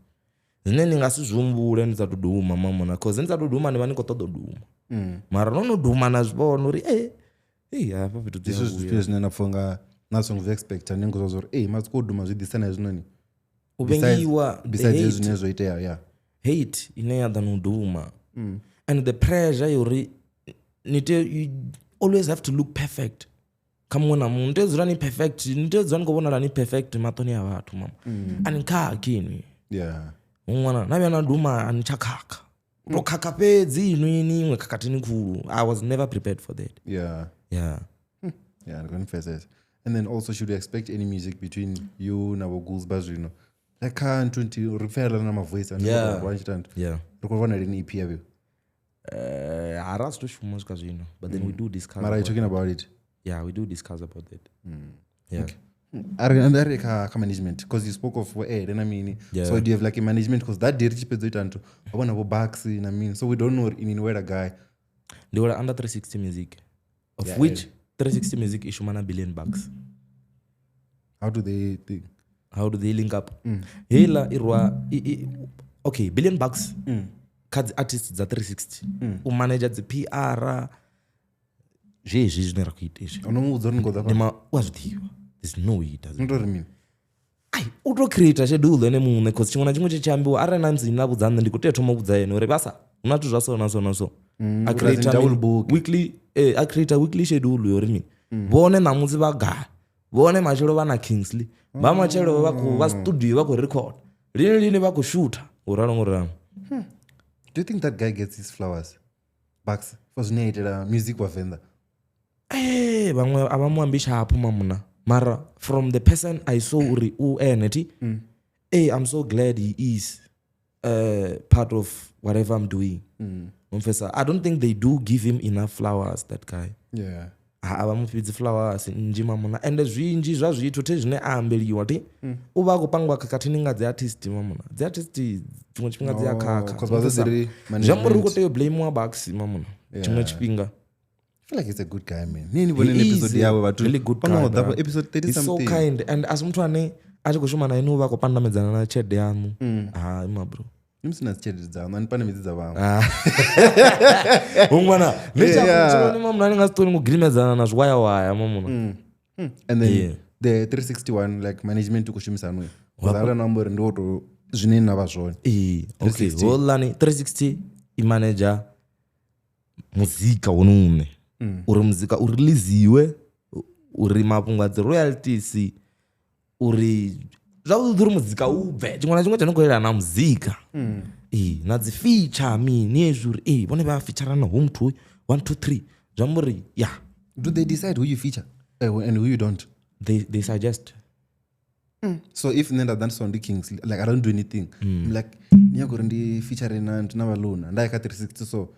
zwine ni nga si zwi humbule ndi sa tou duma mamuna, cause ni sa tou duma ni vha ni khou ṱoḓa u duma, mara no no duma na zwi vhona uri ei hafha fhethu dzi Ndi a zwithu vhuya. zwifhio zwine na pfha nga na songo zwi expecta ni ngo zwa uri ei masiku o duma zwi ḓisa na hezwinoni U vhengiwa, the besides hate. hezwi zwine zwo itea, yeah. Hate ine ya ḓa na u duma and the pressure yori ni tea, you always have to look perfect kha muṅwe na muṅwe, ni tea u dzula ni perfect, ni tea u dzula ni khou vhonala ni perfect maṱoni a vhathu mama, a ni khakhi inwi. Ṅwana na vhuya na duma a ni tsha khakha, u tou khakha fhedzi inwi ni iṅwe khakhathini khulu. I was never prepared for that. Yeah. Yeah, ndi khou ni pfesesa. And then also, should we expect any music between you na vho Goals vha zwino? Like kha nthu nthihi ri pfela na mavoice ane ri tshi ita nthu. Yeah. Ri khou vhona lini EP ya vheo? Ha ra si to shuma swika zwino, but then we do discuss Mara you about talking about it? Yeah, we do discuss about that. Yeah. Ari and ari kha management, because you spoke of ere na mini. Yeah. So do you have like a management, because that day ri tshi fhedza u ita nthu wa vhona vho Bucks na mini, so we don't know uri ini wela gai. Ndi wela under 360 Music, of Yeah, which 360 Music i shuma na billion bucks. How do they think? How do they link up? Heiḽa i rwa okay, billion bucks kha dzi artists dza 360 u manager dzi PR zwezwi zwine ra khou ita izwi. Ono mu vhudza uri ni khou ḓa Ndi ma u a zwi ḓivha, there's no way he doesn't. Ni to ri mini? Ai, u to create schedule ene muṋe, cause tshiṅwe na tshiṅwe tshi tshi ambiwa arali na musi na vhudza nṋe ndi khou tea u thoma u vhudza ene uri vhasa hu na zwithu zwa so na so na so. A uri create as in double book. weekly, a create weekly schedule yori mini vhone ṋamusi vha gai, vhone matshelo vha na Kingsley, vha matshelo vha khou vha studio vha khou record, lini lini vha khou shoota, u ralo ngo ralo. Do you think that guy gets his flowers? Bucks for zwine a itela music wa Venḓa. Vhaṅwe a vha mu ambi shaphu mamuna, mara from the person I saw uri u ene thi, I'm so glad he is part of whatever I'm doing. Mfesa, I don't think they do give him enough flowers, that guy. Yeah. A vha mu fhidzi flowers nnzhi mamuna, ende zwinzhi zwa zwithu thi zwine a ambeliwa thi u vha a khou pangiwa khakhathini nga dzi artist mamuna, dzi artist tshiṅwe tshifhinga dzi a khakha. 'Cause vha ḓo ri Zwi amba uri u khou management. tea u blamiwa Bucks mamuna tshiṅwe tshifhinga. I feel like he's a good guy, man. Ni ni vhone He episode is a yawe vhathu. really good Ono guy, ḓa bro. fha episode 30 He's so something. kind and as muthu ane a tshi khou shuma na ine u vha a khou pandamedzana na tshelede yaṋu. Hai ma bro. Ni musi na dzi tshelede dzaṋu, a ni pandamedzi dza vhaṅwe. Ungwana ni Yeah. tsha mamuna ni nga si ṱoni ngo gilimedzana na zwiwayawaya mamuna. And then Yeah. the 361 like management u khou shumisa nwe. Because na amba uri ndi wo to zwine na vha zwone. Ee, okay, 360. houḽani 360 i manager muzika wone muṋe uri muzika u releasiwe, uri mafhungo a dzi royalties, uri zwavhuḓi uri muzika u bve, tshiṅwe na tshiṅwe tsho no khou yelana na muzika. Ee, na dzi feature mini hezwi uri ee vhone vha feature na hoyu muthu hoyu 1 2 3, zwi amba uri yeah. Do they decide who you feature and who you don't? They suggest. So if nṋe nda ḓa ndi so ndi Kings, like I don't do anything. I'm like ni nyaga uri ndi feature na na vha Luna, nda ya kha 360, so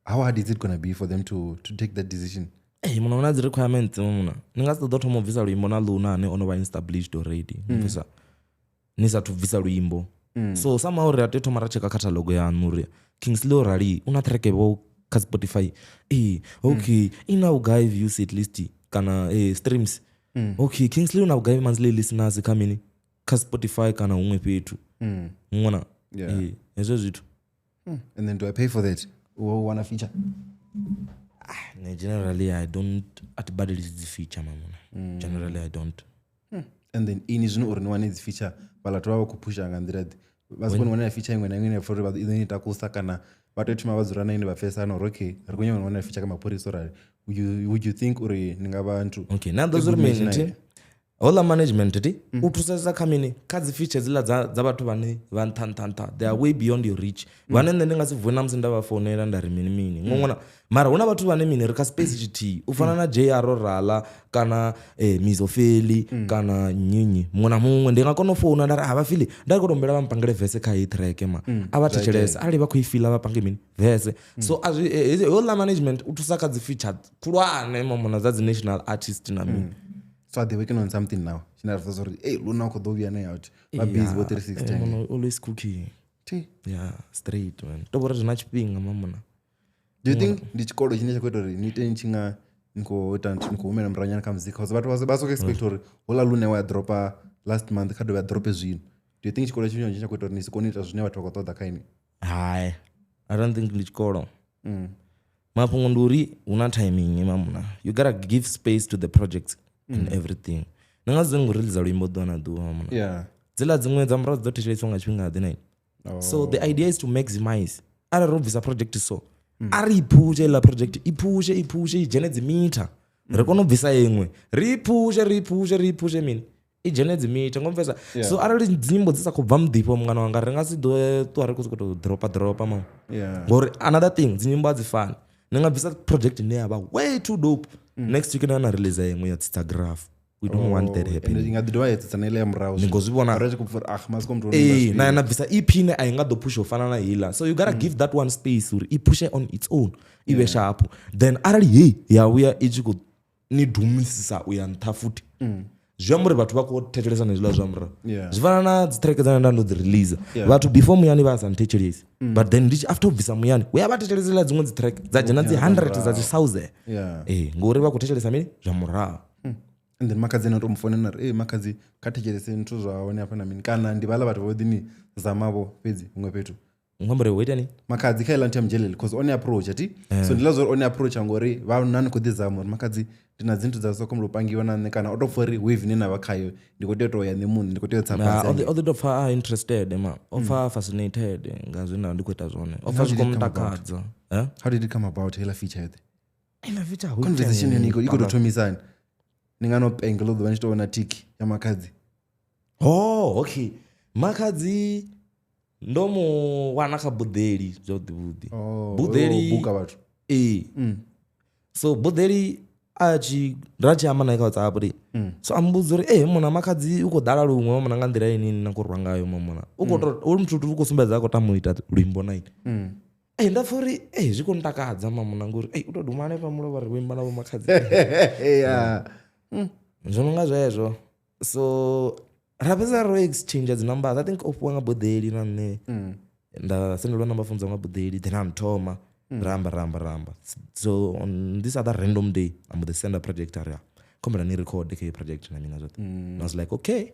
how hard is it gonna be for them to take that decision? Ee, muna huna dzi requirements muna ni nga si ṱoḓa u thoma u bvisa luimbo na luna ane ono vha established already bvisa ni sathu bvisa luimbo. So somehow ri a tea u thoma ra tsheka catalogue yaṋu uri Kingsley o rali u na track vho kha Spotify, ee, okay, i na vhugai views at least kana streams, okay, Kingsley u na vhugai monthly listeners kha mini, kha Spotify kana huṅwe fhethu ṅwana. Yeah. Ee, hezwo zwithu. And then do I pay for that? U wana feature? Ne generally I don't, a thi badelisi dzi feature mamuna, generally I don't. And then ini zwino uri ni wane dzi feature, vhaḽa vha vha khou phusha nga nḓila ḓe? Vha si kone u wanela feature iṅwe na iṅwe ine pfa uri i ḓo ni takusa, kana vha tea u thoma vha dzula na ini vha pfesana uri okay, ri khou nyanga u wanela feature kha Mapholisa, o rali would you think uri ni nga vha nthu Okay, na ḓo a zwi good uri match mini na thi ine? houḽa management ti u thusesa kha mini, kha dzi feature dziḽa dza vhathu vhane vha nṱha nṱha nṱha, they are way beyond your reach, vhane nṋe ndi nga si vuwe na musi nda vha founela nda ri mini mini ṅwana. Mara hu na vhathu vhane mini ri kha space tshithihi, u fana na JR Rala kana Mizofeli kana nnyi muṅwe na muṅwe, ndi nga kona u founa nda ri a vha fili, nda ri khou humbela vha mpangele verse kha heyi track ma, a vha thetshelese, arali vha khou i fila vha pange mini verse. So a zwi houḽa management u thusa kha dzi feature khulwane mamona dza dzi national artist na mini. So are they working on something now tshine ra pfesa uri ei luna u khou ḓo vhuya naye out, vha busy vho 36? Eh, mono always cooking. Thi. Yeah, straight man, to vhori zwi na tshifhinga mamona. Do you think ndi tshikolo tshine tsha khou ita uri ni ite ni tshi nga ni khou ita nthu, ni khou humela murahonyana kha muzika? Cause vhathu vha soko expect uri houḽa lune wa dropa last month kha dovhe a drope zwino. Do you think tshikolo tshine tsha khou ita uri ni si kone u ita zwine vhathu vha khou ṱoḓa kha ini? Hai, I don't think ndi tshikolo. Mafhungo ndi uri hu na timing mamuna, you gotta give space to the projects and everything. Ni nga si ngo release luimbo ḓuvha na ḓuvha mamuna. Dziḽa dziṅwe dza murahu dzi ḓo thetshelesiwa nga tshifhinga ḓe nai. So the idea is to maximize. Arali ro bvisa project, so a ri i phushe iḽa project, i phushe, i phushe, i dzhene dzi meter, ri kone u bvisa iṅwe, ri i phushe, ri i phushe, ri i phushe mini, i dzhene dzi meter ngo pfesa. So arali dzinyimbo dzi sa khou bva muḓifho, mungana wanga, ri nga si ḓo ṱuwa ri khou sokou tou dropa dropa ma. Ngori another thing, dzinyimbo a dzi fani. Ni nga bvisa project ine ya vha way too dope, next week na release iṅwe ya tsitsa graph. We don't want that And happening. i nga ḓi dovha ya tsitsa na iḽa ya murahu. Ni ngo zwi vhona. Arali tshi khou pfa uri ah masiko muthu Ee, na bvisa EP ine a i nga ḓo phusha u fana na heiḽa. So you gotta give that one space uri i phushe on its own, i vhe sharp. Then arali heyi ya vhuya i tshi khou ni dumisisa u ya nṱha futhi, zwi amba uri vhathu vha khou thetshelesa na hezwiḽa zwa murahu. Zwi fana na dzi track dzane nda ndo dzi release, vhathu before muyani vha sa nthetshelesi, but then ndi tshi after u bvisa muyani hu ya vha thetshelesa iḽa dziṅwe dzi track dza dzhena dzi 100 dza dzi 1000. Ee, ngori vha khou thetshelesa mini, zwa murahu. And then Makhadzi ene to mufonela uri ei Makhadzi kha thetshelese nthu zwa hone hafha na mini, kana ndi vhaḽa vhathu vho ḓi ni zamavho fhedzi huṅwe fhethu? Ngombore wo itani? Makhadzi kha iḽa nthu ya Mdzhelele, cause one approach ati, so ndi ḽa zwa uri one approach ngori vha na ni khou ḓi zama uri Makhadzi ndi na dzinthu dza so khombela u pangiwa na nṋe, kana o tou pfa uri wave ine na vha khayo ndi khou tea u tou ya nṋe muṋe, ndi khou tea u tsa fhasi? O ḓi tou pfa a interested ma, o pfa fascinated nga zwine nda ndi khou ita zwone, o pfa How zwi did khou it come about? mutakadza. Eh? How did it come about heiḽa feature yoṱhe? Ina feature hu Conversation itea yone i khou tou mini? thomisani? Ni nga no penge ḽo ḓuvha ni tshi tou vhona tiki ya Makhadzi? Oh, okay, Makhadzi ndo mu wana kha buḓeli zwavhuḓi vhuḓi. Oh, Buḓeli. o buka vhathu. Ee. So buḓeli a tshi ra tshi amba naye kha WhatsApp ri, so a mbudza uri ee muna Makhadzi u khou ḓala luṅwe wa muna nga nḓila ine na khou rwa ngayo mamuna, u khou to u muthu u khou sumbedza a khou tama u ita luimbo na ini. Ee, nda pfa uri ee zwi khou ntakadza mamuna, ngori ei u tou duma hanefha mulovha ri vho imba na vho Makhadzi. Zwo no nga zwezwo. So ra fhedza ro exchange dzi numbers, I think o fhiwa nga buḓeli na nṋe nda sendelwa number phone dza nga buḓeli, then a nthoma ra amba ra amba ra amba. So on this other random day a mbo ḓi senda project, a ri khombela ni record kha iyi project na mina zwoṱhe. And I was like okay,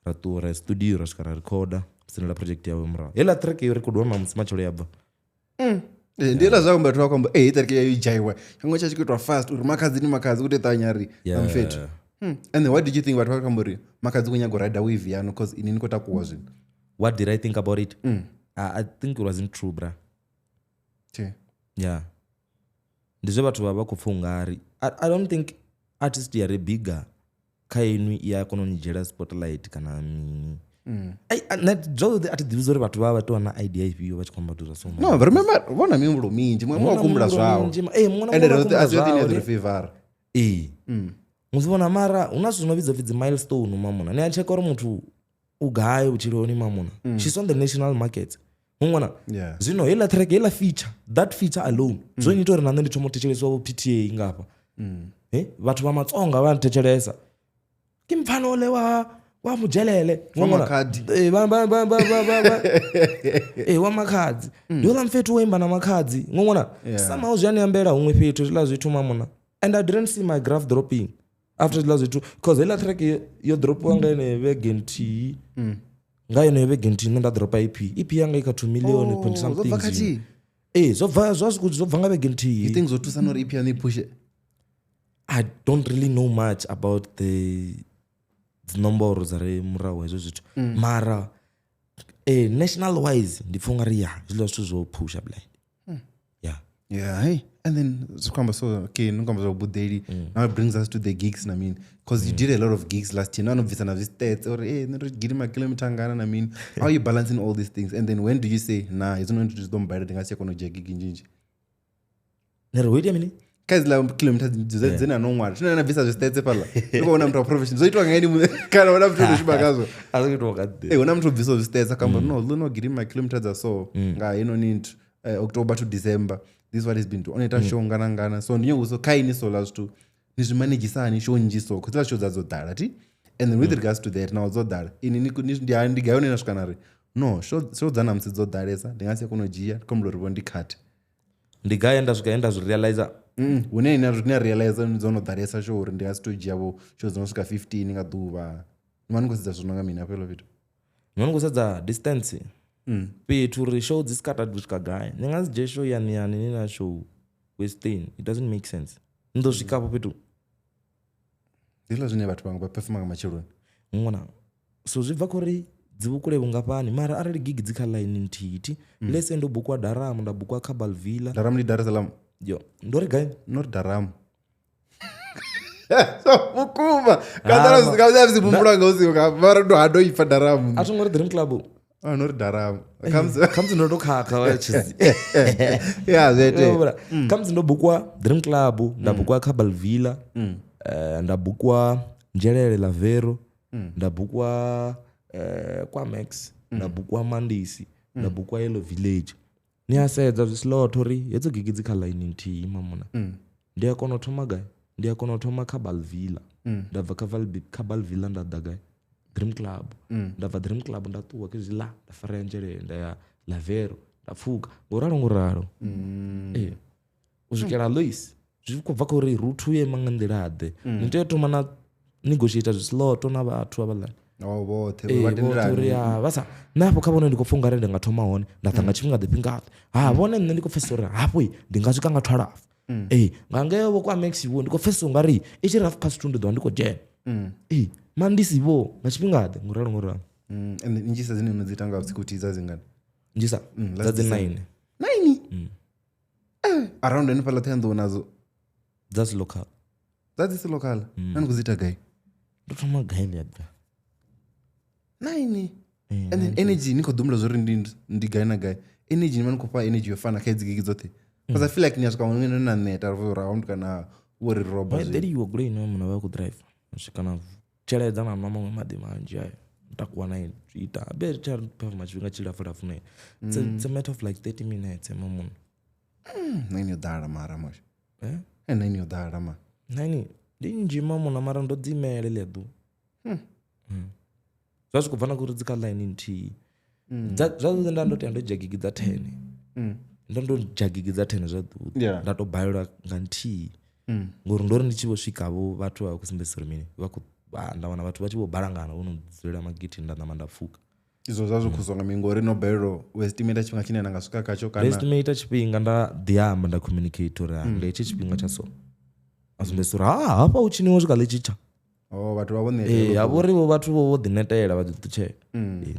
ra ṱuwa ra ya studio, ra swika ra recorda, sendela project yawe murahu. Heiḽa track yo recordiwa mamusi matshelo ya bva. Eh, ndi heiḽa zwa vhathu vha khou amba ee ṱereke ya yo dzhaiwa tshango tsha tshi khou itwa fast uri Makhadzi ndi Makhadzi ku tea u ṱavhanya ri Yeah. mfethu. And then what did you think vhathu vha khou amba uri Makhadzi khou nyaga u ride wave yanu cause ini ni khou takuwa zwino? What did I think about it? I think it wasn't true, bra. Che. Yeah, ndi zwe vhathu vha vha khou pfa ungari I don't think artist ya re bigger kha inwi i a kona u ni dzhiela spotlight kana mini. Ai, nṋe zwavhuḓi a thi ḓivhi zwa uri vhathu vha vha tou vha na idea ifhio vha tshi khou amba zwithu zwa so. No, but remember vhona mihumbulo minzhi, muṅwe muṅwe wa kumbula zwawo. Ee, muṅwe na Ende muṅwe roṱhe wa a si kumbula yoṱhe ine ya ḓo zwawe. ri favor. Ee, musi vhona mara hu na zwithu zwi no vhidzwa pfhi dzi milestone mamuna, ni a tsheka uri muthu u gai vhutshiloni mamuna, she's on the national market muṅwana. Yeah. Zwino heiḽa track, heiḽa feature, that feature alone zwo nyita uri na nṋe ndi thoma u thetshelesiwa vho PTA ngafha. Vhathu vha Matsonga vha nthetshelesa. Ke mfana ole wa Mudzhelele. Wa Makhadzi. Ba wa Makhadzi. Ndi uḽa mfethu wo imba na Makhadzi. Ngona somehow zwi a ni ambela huṅwe fhethu zwiḽa zwithu mamuna. And I didn't see my graph dropping after zwiḽa zwithu, cause heiḽa track yo dropiwa nga yeneyo vhege nthihi. Nga yeneyo vhege nthihi nṋe nda dropa EP. EP yanga i kha 2 million point Zwo something. bva khathihi? Zwo bva nga vhege nthihi. You think zwo thusa na uri EP yaṋu i phushe? I don't really know much about the dzinomboro dza re murahu hezwo zwithu. Mara national wise ndi pfha ungari ya zwiḽa zwithu zwo phusha blind. Yeah. Yeah, hey. And then so okay, no budeli. Now it brings us to the gigs, I mean, because you did a lot of gigs last year. Now no visa na stats or no gidima kilometer ngana, I mean, how are you balancing all these things? And then when do you say nah, it's not just don't buy it, ngasi kono je gig njinji. Nero wait a minute. Guys la kilometer dzena no ngwala. Tuna na visa stats phala. Ndiko ona mtu profession. So itwa ngani kana ona mtu ndishiba kazo. Azikuitwa ona mtu visa stats akamba no, no gidima kilometers so nga ino need October to December. This is what has been doing. Oneta show ngana ngana. So niyo so kaini so last two. Nizi manage sani show nji so. Kutila show zazo dala ti. And then with regards to that now zo dala. Ini ndi gayo nina shukanari. No show zana msi zo dalesa. Ndingasi kuno jia komlo ribondi cut. Ndi gayo enda zo realize. Une ina realize zono dalesa show uri ndingasi to jia bo show zono suka 15 nga duva. Manu kusidza zono nga mina pelo vitu. Manu kusidza distance. Fhethu uri show dzi scattered kusvika gai. Ni nga si dzhie show yani yani ni na show Western. It doesn't make sense. Ni ḓo swika afho fhethu. Ndi zwine vhathu vhangu vha performa nga matsheloni. Ngona. So zwi bva khori dzi vhukule vhungafhani, mara arali gig dzi kha line nthihi, let's say ndo bukwa Daramu, nda bukwa Cabal Villa. Daramu ndi Dar es Salaam. Yo, ndo ri gai? Not Daramu. So vhukuma. Ka zwi humbula nga usiku ka mara ndo hado ifa Daramu. A thi ngo ri Dream Club. Oh, no Daramu. Comes ndo khakha wa chizi. Yeah, zete. Comes ndo bukwa Dream Club, nda bukwa Cabal Villa, nda bukwa Njelele Lavero, nda bukwa kwa Max, nda bukwa Mandisi, nda bukwa Yellow Village. Ni a sedza zwi slot uri hedzo gigi dzi kha line nthihi mamuna. Ndi a kona u thoma gai? Ndi a kona u thoma Cabal Villa. Nda bva Cabal Villa nda ḓa gai? Dream Club. Nda bva Dream Club nda ṱuwa ke zwiḽa nda fara ya Njelele nda ya Lavero nda pfuka ngoralo. U swikela Lois zwi khou bva kha uri route yo ima nga nḓila ḓe. Ni tea u thoma na negotiate zwi slot na vhathu havhaḽa. Oh, vhoṱhe vha tendelana. Uri vha sa nṋe hafho kha vhone ndi khou pfha ungari ndi nga thoma hone nda ḓa nga tshifhinga ḓe fhinga. Ha vhone nṋe ndi khou pfhesesa uri hafho ndi nga swika nga 12. Nga ngeo vho kwa Max vho ndi khou pfhesesa ungari i tshi 2:30 ndi ḓo vha ndi khou dzhena. Mandisi vho nga tshifhinga ḓe ngoralo. And njisa dzine no dzi ita nga vhusiku dza dzingani? Njisa dza dzi 9. 9? Around any phala thendo nazo. That's local. That's local. Nani kuzita gai? Ndo thoma gai ndi ya. 9. And then energy niko dumla zori ndi gai na gai. Energy ni mani kupa energy yofana kha idzi gigi dzothe. Because I feel like ni asika ngene na neta round kana wori roba. Why did you agree no muna vha ku drive? Swika tsheledza na maṅwe maḓi manzhi ayo takuwa na ita be tsha performa tshifhinga tshilapfu lapfu ne. It's a matter of like 30 minutes mamuna. 9 yo dala mara mosho. 9 yo dala ma. 9 ndi nnzhi mamuna mara ndo dzimele ḽia ḓuvha. Zwa zwi khou bva na uri dzi kha line nthihi. Zwa nda ndo tea ndo dzhia gigi dza 10. Ndo dzhia gigi dza 10 zwa ḓuvha. Nda to balelwa nga nthihi. Ngori ndo ri ndi tshi vho swika vho vhathu vha khou sumbedzisa uri mini vha khou nda wana vhathu vha tshi vho balangana vho no dzulela magithini nda ṋama nda pfuka. Izwo zwa zwo khuswa nga mingori no balelwa u estimate tshifhinga tshine na nga swika khatsho kana estimate tshifhinga nda ḓi amba nda communicate uri nga itshi tshifhinga tsha so. A sumbedzisa uri hafha hu tshiniwa swika ḽi tshi tsha. Oh, vhathu vha vho netela. Ha vhori vho vhathu vho ḓi netela vha ḓi ṱutshela.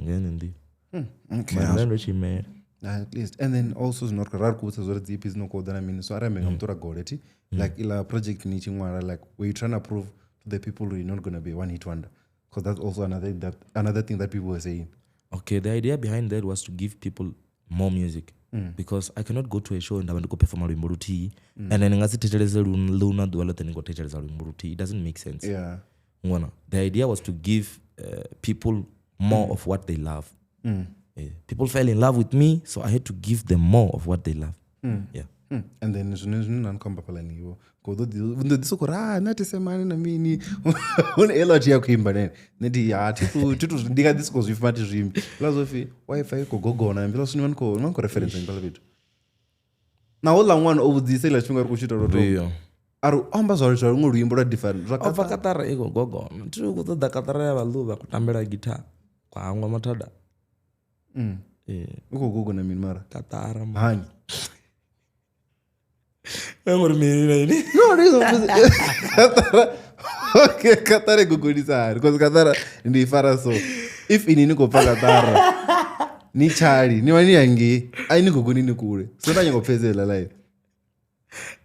Ngene ndi. Okay. Mara ndo tshimela. At least. And then also zwino ri khou vhudza zwo ri dzi EP dzino khou ḓa na mini so arali nga muṱura gole thi like ila project ni tshi ṅwala like were you trying to prove to the people you're not going to be one hit wonder, because that's also another thing that people were saying. Okay, the idea behind that was to give people more music. Because I cannot go to a show and I want to go perform luimbo luthihi and then nga si thetshelese luna ḓuvha ḽoṱhe ni khou thetshelesa luimbo luthihi. It doesn't make sense. Yeah. Ngwana, the idea was to give people more of what they love. People fell in love with me, so I had to give them more of what they love. Yeah. And then zwine zwine na ni khou amba fhaḽa niwo ndo ḓi soko ri a nṋe a thi semani na mini hune heiḽa thi ya khou imba nene nṋe ndi ha thi tu thi tu ndi nga ḓi soko zwi pfha thi zwi imbi ḽa zwo pfhi Wi-Fi i khou gogona mbi ḽa zwino ni khou ni khou reference fhaḽa fhethu na houḽa ṅwana o vhudzisa iḽa tshifhinga ri khou shutha lwo to Iyo. a ri o amba zwa zwa luṅwe luimbo lwa different zwa O bva katara i khou gogona thi u khou ṱoḓa katara ya vhaḽu vha khou tambela guitar kwa hangwa mathada. Ee, u khou gogona mini mara katara ma. hani Ngori mini na ini? No, ndi katara okay katara i gogonisa hani because katara ndi i fara so if ini ni khou pfa katara ni tshali ni vha ni hangei a i ni gogoni ni kule so nda nyanga u pfhesesa heḽa line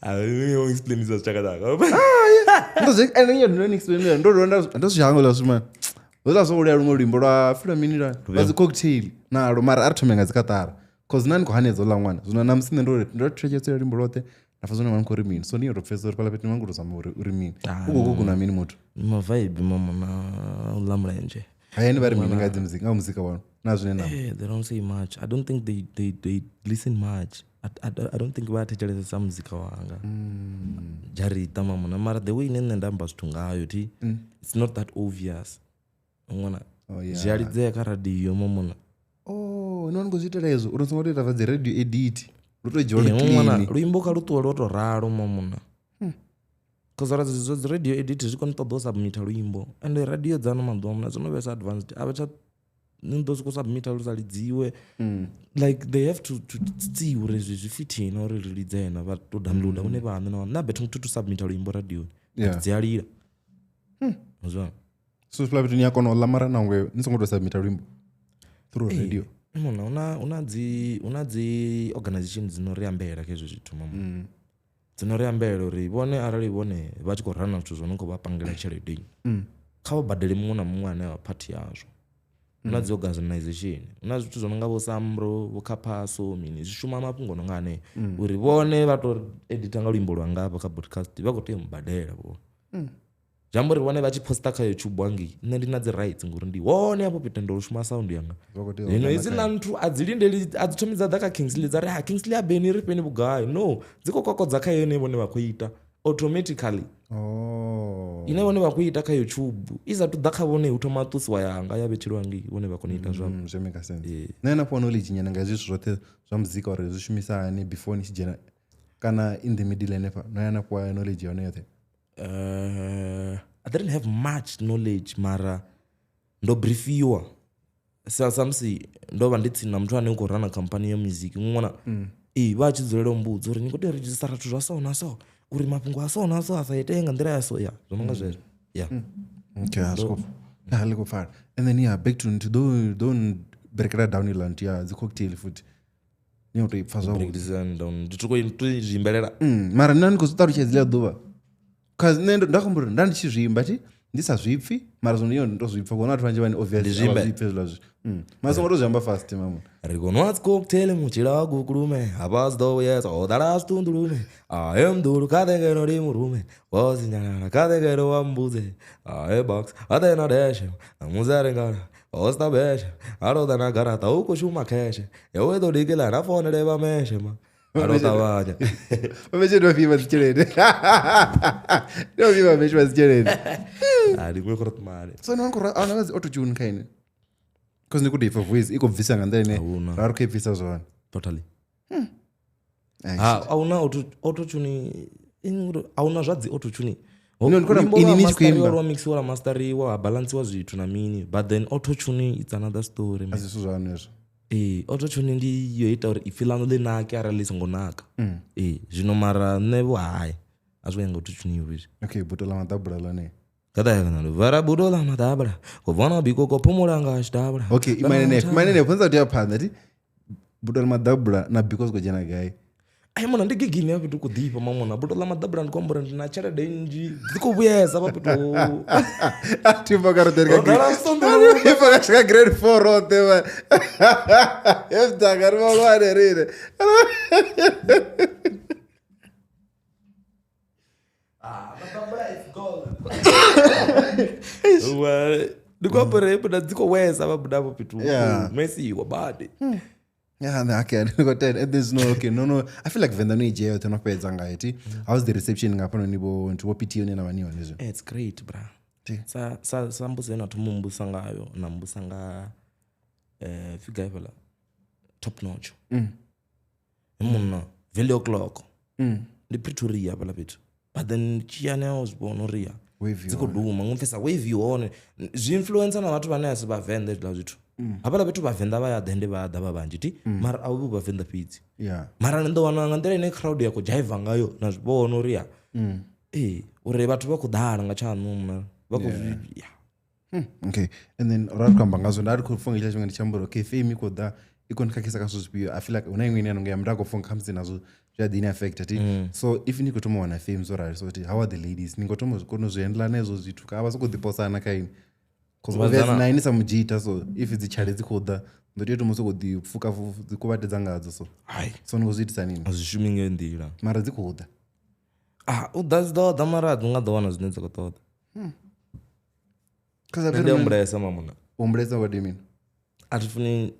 A explain zwa tshaka ndo zwi ende ndo ndo explain ndo ndo ndo zwi hangwa zwi man hezwiḽa zwo vhulaya luṅwe luimbo lwa fila mini lwa lwa dzi cocktail nalo mara a ri thome nga dzi katara cause nda ni khou hanedza uḽa ṅwana zwino na musi nṋe ndo ndo thetshelesa luimbo lwoṱhe nda pfa zwone vha ni khou ri mini so ndi yo pfhesesa uri fhaḽa fhethu ni vha ni khou tou zama uri uri mini u khou gogona mini muthu Ma vibe mama na uḽa mulenzhe. hayani vha ri mini nga dzi muzika nga muzika wanu na zwine na They don't say much. I don't think they listen much. I don't think vha thetshelesa muzika wanga. Jarita mama mara the way ine nṋe nda amba zwithu ngayo thi it's not that obvious. Ṅwana Oh, yeah. zwi a lidzea kha radio mamona. Oh, ni vha ni khou zwi itela hezwo uri ni songo tou ita dzi radio edit lu tou dzhiwa lu Ṅwana clean luimbo kha lu ṱuwe lwo to ralo mamona. Cause ra dzi dzi radio edit zwi kone ṱoḓa u submita luimbo and radio dza ano maḓuvha muna dzo no vhesa advanced a vha tsha ni ḓo sokou submita lu sa lidziwe like they have to see uri zwi zwi fithini na uri ri lidze na vha to downloada vhone vhaṋe na na bethu muthu to submita luimbo radioni Yeah. dzi a lila zwa so fhaḽa fhethu ni a kona u ḽa mara nangwe ni songo tou submita luimbo through radio mona huna dzi organization dzino ri ambela kha hezwo zwithu mama dzino ri ambela uri vhone arali vhone vha tshi khou rana zwithu zwo no khou vha pangela tshelede kha vha badele muṅwe na muṅwe ane a vha phathi yazwo huna dzi organization huna zwithu zwo no nga vho samro vho khaphaso mini zwi shuma mafhungo no nga aneo uri vhone vha to edita nga luimbo lwanga hafha kha podcast vha khou tea u mubadela vhone zwi amba uri vhone vha tshi posta kha youtube hangei nṋe ndi na dzi rights ngori ndi hone hafho fhethu ndo shuma sound yanga Vha khou tea u zwino wana hedziḽa nthu a dzi lindeli a dzi thomi dza ḓa kha kingsley dza ri ha kingsley a beni ri fheni vhugai no dzi khou kokodza kha yone vhone vha khou ita automatically Oh. ine vhone vha khou ita kha youtube i sathu ḓa kha vhone hu thoma ṱusiwa yanga ya vhetshelwa ngei vhone vha kona u ita zwavho Zwi make sense nṋe na fhiwa knowledge nyana nga hezwi zwithu zwoṱhe zwa muzika uri zwi shumisa hani before ni tshi dzhena kana in the middle henefha no ya na fhiwa knowledge ya hone yoṱhe I didn't have much knowledge mara ndo briefiwa sa samusi ndo vha ndi tsini na muthu ane u khou rana khamphani ya music ṅwana ee vha tshi dzulela u mbudza uri ni khou tea u redzhisitara zwithu zwa so na so uri mafhungo a so na so a sa itee nga nḓila ya so ya zwo no nga zwezwo ya okay a zwi khou a ḽi khou pfala and then yeah back to nthu ḓo ḓo breakela down iḽa nthu ya dzi cocktail futhi ni u tou i pfha zwavhuḓi Break down ndi tshi khou to zwi imbelela Mara nṋe ndi khou zwi ṱalutshedza ḽia ḓuvha cause nṋe nda khou uri nda ndi tshi zwi imba thi ndi sa zwi pfhi mara zwino iyo ndo zwi pfha ngori vhathu vhanzhi vhane obviously zwi a vha imbe. zwi pfhi hezwiḽa zwithu mara songo tou zwi amba fast mama ri khou nwa dzi cocktail mutshila wa gukulume hafha zwi ḓo vhuyedza ho ḓala zwiṱunḓulume ahe mdulu kha ḓengeno ndi murume wo sinyalala kha ḓengeno wa mbudze ahe box a ḓe na deshe muzarengala hosta beshe a ro ḓa na garaṱa u khou shuma kheshe yowe ḓo dikela na fonele vha meshe ma a ro ṱavhanya vha ndo fhiwa dzi tshelede ndo fhiwa vha dzi tshelede a ndi khou ri mali so ni khou a na dzi auto tune kha ine cause ni khou tou ipfa voice i khou bvisa nga nḓila ine Ahuna. ra ri khou i bvisa zwone totally Ai, ha ahuna auto tune ahuna zwa dzi auto tune No, ndi khou amba ini ni tshi khou imba. lwa mixiwa lwa masteriwa ha balansiwa zwithu na mini but then auto tune it's another story a man. si zwithu zwaṋu hezwo Ee, auto tune ndi yo ita uri ipfi ḽaṋu ḽi nake arali ḽi songo naka ee zwino mara nṋe vho hai a zwi nga auto tune hezwi okay buto ḽa maḓabula ḽone vara budo ḽa maḓabula khou bva biko ko phumula nga tshiḓabula okay imanenepho ndisa tea phanḓa ti buto ḽa maḓabula na biko zwi khou dzhena gai ai mona ndi gigini ya fhethu khou ḓifha mamona buto ḽa maḓabula ndi khou amba uri ndi na tshelede nnzhi dzi khou vhuyesa vha fhethu Ho ḓala zwiṱunḓulume. tifaka grade four roṱhe vha efdaka ri vhahulwane rine Well, ndi khou amba uri buda dzi khou wesa vha buda afho fhethu Yeah. mesiwa badi Yeah, no, okay, ndi khou tenda. And there's no okay, no no. I feel like Venḓa no i dzhia yoṱhe no fhedza ngayo ti. How's the reception nga hafhanoni vho nthu vho PTO ne na vha ni hone zwino? Eh, it's great bra Ti. sa sa sa mbudzo ye na thoma u mbudzisa ngayo na mbudzisa nga pfi gai fhaḽa top notch munna value o'clock ndi Pretoria hafhaḽa fhethu but then tshiyani a zwi vhona uri ya Wave dzi khou duma ngo pfesa wave i hone zwi influencer na vhathu vhane a si vhavenḓa hezwiḽa zwithu hafhaḽa fhethu vhavenḓa vha ya ḓa ende vha ḓa vha vhanzhi ti mara a hu vhi vhavenḓa fhedzi Yeah. mara ni ḓo wana nga nḓila ine crowd ya khou dzhaiva ngayo na zwi vhona uri ya ee uri vhathu vha khou ḓala nga tshaṋu mna vha khou ya Okay. And then ra ri khou amba ngazwo nda ri khou funga tshila tshifhinga ndi tshi amba uri okay fame i khou ḓa i khou ni khakhisa kha zwithu zwifhio. I feel like hu na iṅwe ine ya nonga ya mndu a khou funga khamusi nazwo zwi a ḓi ni affect ti. So if ni khou thoma u wana fame zwo rali so ti how are the ladies? Ni khou thoma u zwi kona u zwi handle na hezwo zwithu kha vha sokou ḓi posana kha ini. Cause obviously na ini sa mudzhita so if dzi tshale dzi khou ḓa ndo tea u thoma u sokou ḓi pfuka dzi kuvhatedza ngadzo so. Hai So ni khou zwi itisa nini? a zwi shumi nga heyo nḓila Mara dzi khou ḓa. ah u ḓa dzi ḓo ḓa mara a dzi nga ḓo wana zwine dza khou ṱoḓa Cause Nṋe ndi a humbulesa mamuna humbulesa what do you mean? A thi funi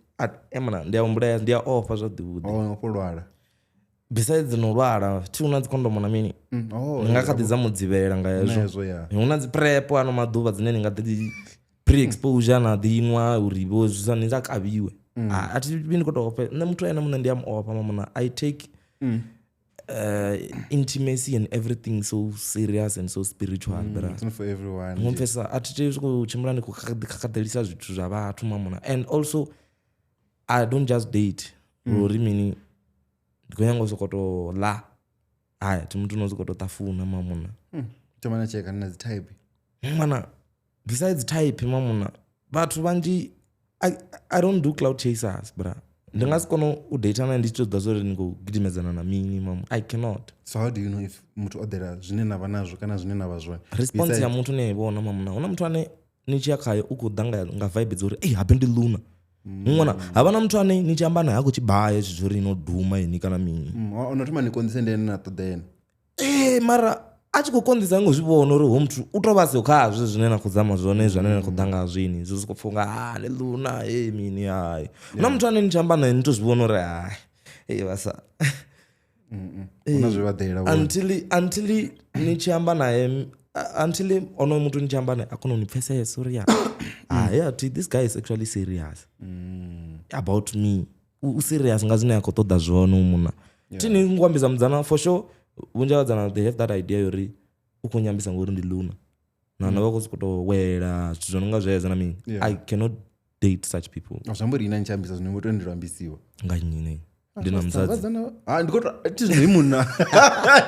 emana ndi a humbulesa ndi a ofha zwaḓi vhuḓi Oh, khou lwala. Besides no lwala thi hu na dzi khondomo na mini Oh, ni nga kha ḓi dza mudzivhela nga hezwo hezwo ya. hu na dzi prep ano maḓuvha dzine ni nga ḓi pre exposure na ḓi nwa uri vho zwi sa ni sa kavhiwe a thi vhi ndi khou tou ofha nṋe muthu ene muṋe ndi a mu ofha mamuna i take intimacy and everything so serious and so spiritual bra It's not for everyone. ngo pfesa a thi tei sokou tshimbila ndi khou khakhaḓelisa zwithu zwa vhathu mamuna and also i don't just date uri mini ndi khou nyanga u sokou tou ḽa haya thi muthu no sokou tou ṱafuna mamuna Thoma na checka na dzi type. mana besides type mamuna vhathu vhanzhi I don't do cloud chasers bra ndi nga si kone u data naye ndi tshi tou ḓa zwa uri ni khou gidimedzana na mini mamu i cannot. So how do you know if muthu o ḓela zwine na vha nazwo kana zwine na vha zwone? Response ya muthu ni a i vhona mamuna hu na muthu ane ni tshi ya khaye u khou ḓa nga vibe dza uri ei habe ndi luna ṅwana havha na muthu ane ni tshi amba naye a khou tshi baya zwithu zwo ri no duma ini kana mini Ono thoma ni konḓise ndi ene na ṱoḓa ene. Ee mara a tshi khou konḓisa ngo zwi vhona uri ho muthu u tou vha siho khazwo zwine na khou zama zwone zwine na khou ḓa ngazwo ini zwo sokou pfha unga ha ndi luna e mini hai hu na muthu ane ni tshi amba naye ni to zwi vhona uri hai ei vhasa Hu na zwe vha ḓela vhone. Until ni tshi amba naye until onoyo muthu ni tshi amba naye a kona u ni pfesesa uri ya yeah, this guy is actually serious about me u serious nga zwine a khou ṱoḓa zwone u muna thi ni ngo ambisa mudzana for sure vhunzhi ha vhadzana they have that idea yori u khou nyambisa ngori ndi luna na na vha khou sokou tou wela zwithu zwo no nga zwezwo na mini. I cannot date such people. Zwi amba uri ina ni tshi ambisa zwino vho tou ambisiwa. Nga nnyi ne ndi na musadzi. Vhadzana ah ndi khou tou thi zwino i munna.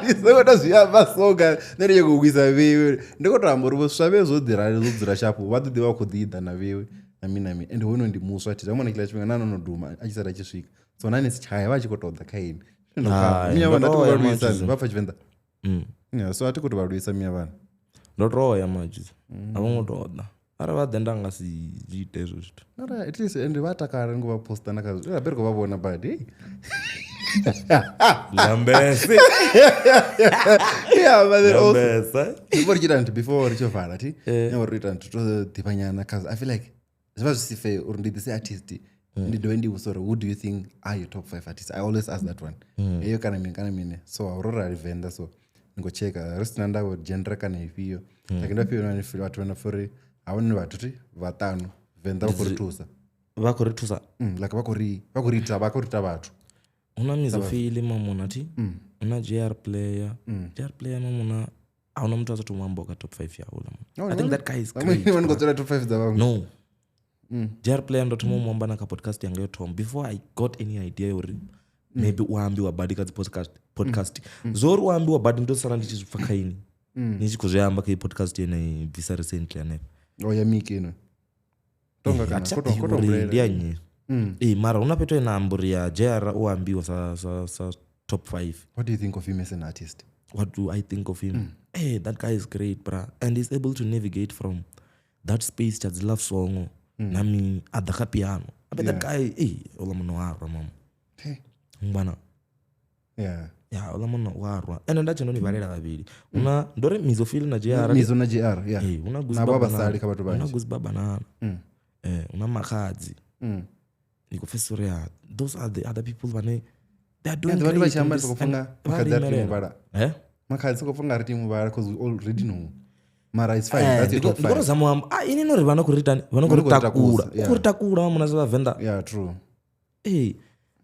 Ndi songo tou zwi amba so ga nṋe ndi khou wisa vheiwe. Ndi khou tou amba uri vho swa vhe zwo ḓi rali zwo dzula shapu vha ḓo ḓi vha khou ḓi ḓa na vheiwe na mini na mini. And hono ndi muswa thi zwa mona tshiḽa tshifhinga na no duma a tshi sala a tshi swika. So na ni si tshaya vha tshi khou tou ḓa kha ini. Hai, Miya vhana ndo thi khou toya vha lwisa madzhuzu. vha pfa Tshivenḓa. Yeah, so a thi khou tou vha lwisa miya vhana. Ndo toya madzhuzu a vho ngo tou ḓa arali vha ḓe nda nga si zwi ite hezwo zwithu. Mara at least and vha takala ngo vha posta na kha zwi. Habe ri khou vha vhona badi. Lambese. Yeah, but then also Lambese. before ri tshi ita nthu before ri tshi vala thi nya uri ita nthu to ḓivhanyana cause I feel like zwi vha zwi si fair uri ndi ḓise artist ndi dovhe ndi vhudzise uri who do you think are your top 5 artists? I always ask that one. Eyo kana mini kana mini. So ro rali Venḓa so ni khou checka ri sina ndavha uri genre kana ifhio. Like ndo fhio ni feel vhathu vha na furi havho vhathu thi vhaṱanu Venḓa vha khou ri thusa. Vha khou ri thusa. Like vha khou ri vha khou ri ita vha khou ri ita vhathu. Hu na Mizofili mamuna thi hu na JR player. JR player mamuna a huna muthu a sathu amba kha top 5 ya houḽa munna. I think that guy is great. Vha ni khou dzula top 5 dza vhaṅwe. No. JR player ndo thoma u mu amba na kha podcast yanga yo thoma before I got any idea uri maybe u ambiwa badi kha dzi podcast. Zwo uri u ambiwa badi ndo sala ndi tshi zwi pfa kha ini. Ni tshi khou zwi amba kha iyi podcast ye bvisa recently hanefha. Oh ya Miki ino. Tonga kana koto koto uri ndi ya nnyi. Ee mara huna fhethu ine amba uri ya JR u ambiwa sa top 5. What do you think of him as an artist? What do I think of him? Hey, that guy is great, bra. And he's able to navigate from that space cha dzi love song na mini a ḓa kha piano. I bet that guy, hey, ola munna wa rwa mama. Hey. Ngwana. Yeah. Ya, ola munna wa rwa. Ende nda tsheno ni vhalela vhavhili. Una ndo ri Mizofili na JR. Mizo na JR, yeah. Eh, una Na vha vhasali kha vhathu Una vhanzhi. Goose Baba Banana. Eh, una Makhadzi. Ndi khou pfesesa uri those are the other people vhane they are doing Yeah, vhathu vha great tshi amba in soko this and pfa nga vha makhadzi a ri limelela. muvhala. Eh? Makhadzi soko pfa nga ri tea muvhala because we already know. Mara it's fine. That's your Ndi top khou tou five. zama u amba ah ini no ri vha na khou ri itani vha no khou ri Vha no khou ri takula takusa, u khou ri takula vha muna zwa vhavenḓa. Yeah, true. Ee,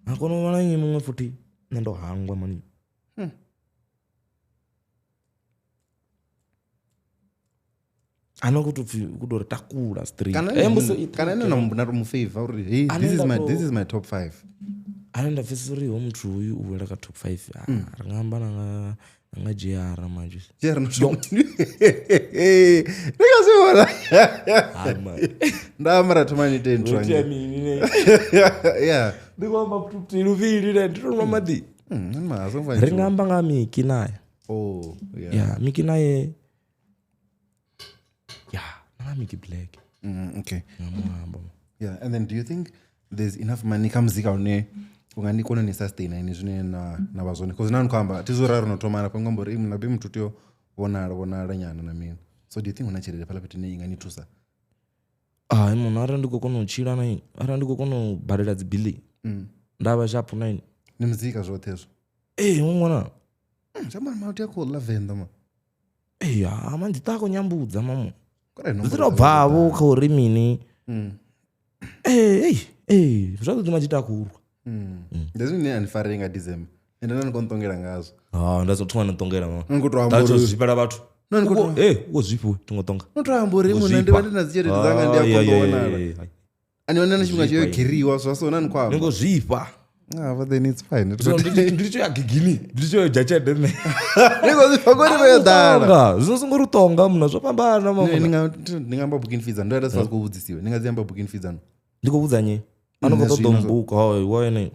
ha kona u vha na nnyi muṅwe futhi nṋe ndo hangwa mani. A no khou tou pfhi u khou tou ri takula straight. Kana Eh, mbuso i kana ene na mu favor uri hey, Ane this is nda my to- this is my top 5. Ane nda pfesesa uri ho muthu hoyu u wela kha top 5 ri nga amba na nga JR manje. Jerry no sho. Ndi nga zwi vhona. Hai man. Nda mara thoma ni ite intro. Tea mini ne? Yeah. Ndi khou amba luthihi luvhili ne ndi tou nwa maḓi. Ma so Ri nga amba nga Miki naye. Oh, yeah. Ya, Miki naye. Ya, na nga Miki Black. Okay. Nga mu amba. Yeah, and then do you think there's enough money kha muzika une u nga ni kona ni sustain ini zwine na na vha zwone because na ni khou amba thi zwo ra ro no thoma na fhango amba uri na bi muthu teo vhonala vhonala nyana na mini. So do you think huna tshelede fhaḽa fhethu ine i nga ni thusa? Hai munhu arali ndi khou kona u tshila na arali ndi khou kona u badela dzi biḽi nda vha shapu na Ni muzika zwoṱhe hezwo. ee ṅwana Zwa mara mauti a khou ḽa Venḓa ma. ee ha man dzi ṱa khou nyambudza mamo Kore dzi tou bvavho kha uri mini ee ee zwavhuḓi matshita a khou rwa Ndi zwine a ni farei nga December. Ende na ni khou nṱongela ngazwo. ha nda so thoma na ṱongela mama Ni khou tou amba nda uri zwifhela vhathu No, ni khou tou- ee u zwifhiwe thi ngo tonga no tou amba uri muna ndi vha ndi na dzi tshelede dzanga ndi a kona u vhonala. A ni vhona na tshifhinga tsho yo giriwa zwa so na ni khou ni amba. ngo zwifha Ah, but then it's fine. Zwino ndi tshi ya gigini ndi tshi yo dzhia tshelede nṋe Ni khou zwifha ngori vho yo ḓala. Tonga, zwino songo ri tonga muna zwo fhambana Ndi mama nga ndi nga amba booking fees ndo ita sa khou vhudzisiwa. Ndi nga dzi amba booking fees ano. ndi khou vhudza nnyi a no khou Nṋe ṱoḓa zwino- mbuka hoyo wene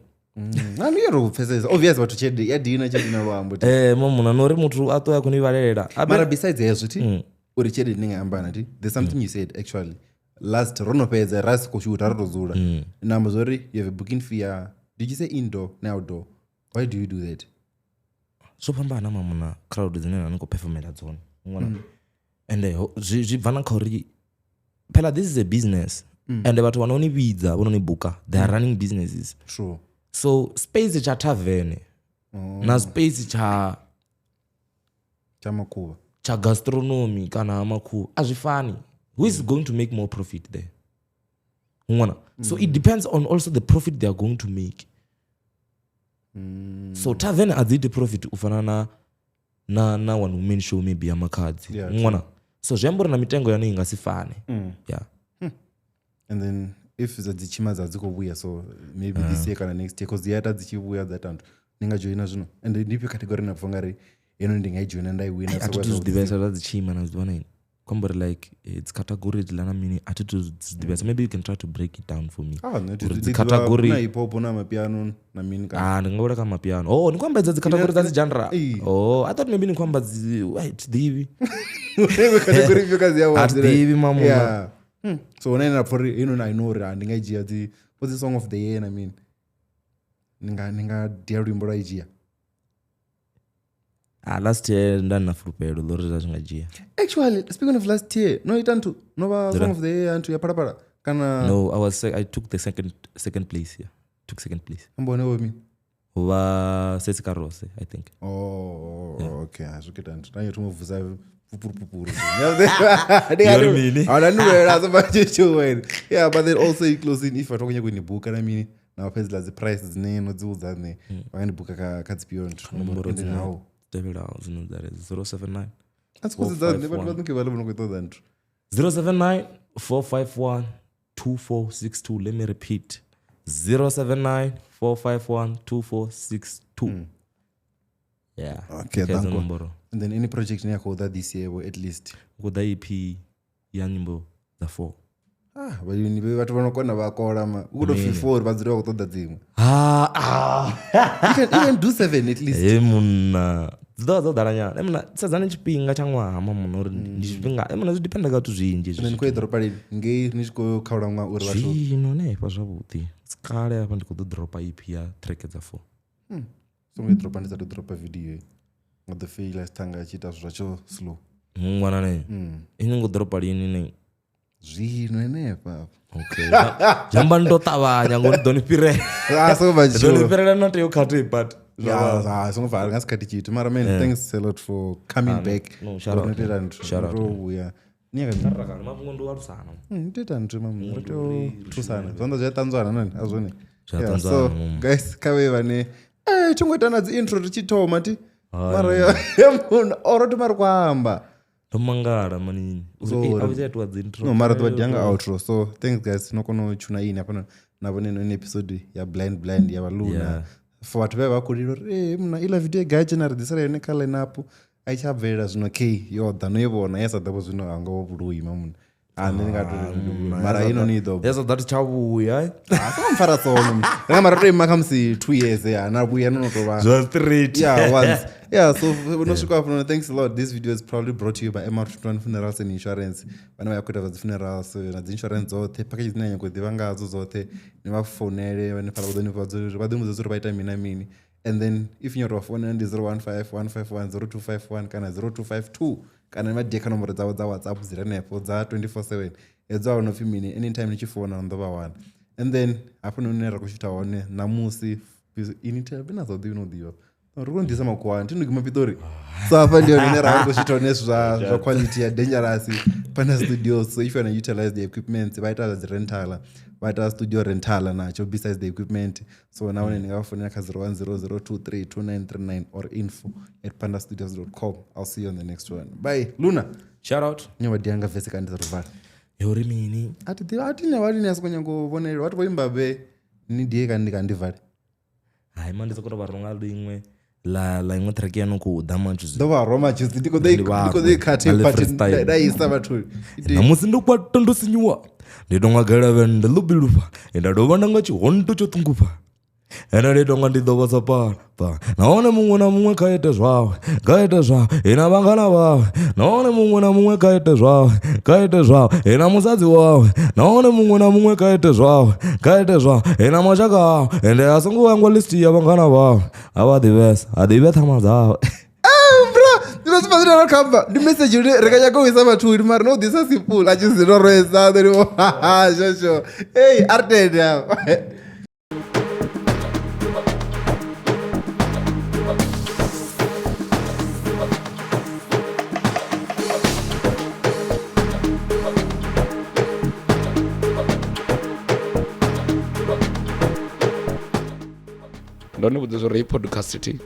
Na ndi yo pfesesa. Obvious vhathu tshelede ya dina tshelede na luambo. mamuna no uri muthu a ṱo ya khou ni vhalelela A Mara besides hezwo thi uri tshelede ndi nga amba na thi there's something you said actually last ro no fhedza ra si khou shoota ro to dzula. Na amba zwori you have a booking fee ya did you say indoor na outdoor? Why do you do that? zwo fhambana mamuna crowd dzine na ni khou performela dzone ṅwana ende zwi bva na kha uri phela this is a business ende vhathu vha no ni vhidza vho no ni buka they are running businesses True. so space tsha tavern na space tsha Tsha makuvha. tsha gastronomy kana ha makhuvha a zwi fani who is going to make more profit there ṅwana so it depends on also the profit they are going to make so tavern a dzi iti profit u fana na one woman show maybe ya makhadzi Yeah, ṅwana so zwi amba uri na mitengo yone i nga si fane yeah And then if dza dzi tshima dza dzi khou vhuya so maybe this year kana next year cause dzi a ita dzi tshi vhuya dza ita nthu ni nga joina zwino and ndi ifhio category na pfa ungari ino ndi nga i joina nda i wina a thi tu zwi ḓivhesa zwa dzi tshima na zwi ḓivha na kwamba uri like dzi category dziḽa na mini a thi tu zwi ḓivhesa maybe you can try to break it down for me Ah, no, Uri dzi category na hip hop na mapiano na mini kana Ah, ndi nga wela kha mapiano oh ni khou ambedza dzi category dza dzi genre Ee. oh i thought maybe ni khou amba dzi ai thi ḓivhi Iṅwe category ifhio kha dzi A thi ḓivhi mamuna. Yeah. So hone na pfa uri ino I know uri ah, ndi nga i dzhia dzi what's the song of the year na mini ni nga dia luimbo lwa i dzhia ah last year nda na fulufhelo ḽo uri zwa zwi nga dzhia actually speaking of last year no ita nthu no vha song of the year nthu ya phalaphala kana no I took the second place yeah took second place amba hone vho mini hu vha Sesi Karose I think Oh, okay. Zwi khou ita nthu. Nda thoma u vusa pupuru pupuru. Yori mini? Ana nulwela so ba Yeah, but then also i closing if vhathu vha khou nyanga u ni buka na mini na vha fhedzela dzi price dzine no dzi vhudza nṋe vha nga ni buka kha dzifhio nthu. Nomboro And then dzine how? tevhelaho dzine dza ri 079 A si khou dzi nṋe vhathu vha ḓo vha vho no khou ṱoḓa nthu. 079 451 2462 let me repeat 079 451 2462 yeah Okay, Kha thank hedzo you. nomboro And then any project ine ya khou ḓa this year at least. hu khou ḓa EP ya nyimbo dza 4 Ah, vhayuni vhathu vha no kona vha kola ma. U khou tou pfi 4 vha dzule vha khou ṱoḓa dziṅwe. ah. You can do 7 at least. He munna dzi ḓovha dzo ḓala nyana. Munna sedzani tshifhinga tsha ṅwaha ma munna uri ndi tshifhinga munna zwi dependa kha zwithu zwinzhi And then khou i ḓoropa lini ngei ni tshi khou khaula ṅwaha uri vhathu zwino hanefha zwavhuḓi sikale hafha ndi khou ḓo dropa EP ya track dza 4 songo i dropa ndi sa tou dropa video nga ḓo feila sithanga tshi ita zwithu zwatsho slow. ṅwana ne ini ngo dropa lini ne Zwino henefha. Okay. Zwi amba ni to ṱavhanya ngori ḓo ni fhirela. Ah, songo bva Ḓo ni tshiwo. fhirela na tea u khathihi but Yeah, ah, songo bva nga sikhathi tshithu. Mara man, thanks a lot for coming back. no, shout out, Ro ita nthu. Shout out, Ro vhuya. Ni ya ka mafhungo ndi u alusana. Ri ita nthu mamu. Ri tea u thusana. Zwanḓa zwi a ṱanzwana nani a zwone. Zwi a Yeah, so ṱanzwana, mm. guys, kha vhe vhane eh thi ngo ita na dzi intro ri tshi thoma ti. Mara ya munna oro thoma ri khou amba. Ndo mangala manini. So, Uri a vhu tsha itiwa dzi intro. No, mara ḓo vha nga outro. So thanks guys, no kona u tshuna ini hafha na vhone ino episode ya blind blind ya vhaluna. Yeah. For vhathu vhe vha khou lila uri eh mna iḽa video gai tshena ri ḓisela yone kha line up a i tsha bvelela zwino k yo ḓa no i vhona ya sa ḓavho zwino a nga vho vhuloi mamuna. A nṋe ndi nga to uri ndi vhuloi. Mara ino ni ḓo Ya sa ḓa thi tsha vhuya. Ah, songo mpfara sono. Ri nga mara to ima kha musi 2 years ya na vhuya no no to vha Zwa straight. yeah, once. Yeah, so no swika hafho, no, thanks a lot. This video is proudly brought to you by MR21 Funerals and Insurance. Vhane vha ya khou ita zwa dzi funerals na dzi insurance dzoṱhe, package dzine na nyanga u ḓivha ngadzo dzoṱhe, ni vha founele vha ni fara vha ḓo ni vha vha ḓo ni vhudza uri vha ita mini na mini. And then if you tou founela ndi 015 151 0251 kana 0252 kana ni vha die kha nomboro dzavho dza WhatsApp dzi re henefho dza 24/7. Hedzo a hu no pfi mini, anytime ni tshi founa ni ḓo vha wana. And then hafho hune ra khou shutha hone ṋamusi ini thabe na zwa ḓivhi no ḓivha ri kho ḓisa makhuwani thi ndogima Pitori. So hafha ndi hone hune ra khou shutha hone zwa zwa quality ya dangerous Panda Studios. So if you wanna utilize the equipment, vha ita zwa dzi rental, vha ita studio rental natsho besides the equipment. So nahone ni nga vha founela kha 0100232939 or info@pandastudios.com. I'll see you on the next one. Bye. Luna. Shout out. Nyawa dianga vese kandi ri Yo ri mini? A thi ḓivhi, a thi nyawa ni a soko nyanga u vhonelwa, a thi vho imba be ni die kandi kandi vale. Hai man ndi soko to vha runga liṅwe la la iṅwe track ya no khou ḓa manchu. Ḓo vha roma juice ndi khou ḓo Ndi vha ndi khou ḓo i khathe rwe, but freestyle. nda isa vhathu. Ṋamusi ndo kwata ndo sinyuwa ndi tonga galavhende ḽo bilufha nda dovha nda nga tshihonto tsho ṱungufha ende ndi tonga ndi ḓo vha sa pala nahone muṅwe na muṅwe kha ite zwawe kha ite zwawe ina vhangana vhawe nahone muṅwe na muṅwe kha ite zwawe kha ite zwawe ina musadzi wawe nahone muṅwe na muṅwe kha ite zwawe kha ite zwawe ina mashaka awe ende a songo vhangwa list ya vhangana vhawe a vha ḓivhesa a ḓivhe ṱhama dzawe. Bro, ndi vha zwine ra khamba ndi message uri ri ka nyaka u isa vhathuni mara no ḓisa simple a tshi zwi rwesa ḓo ri shosho. Hey, a ri tende hafha. Ndo ni vhudza uri hei podcast thi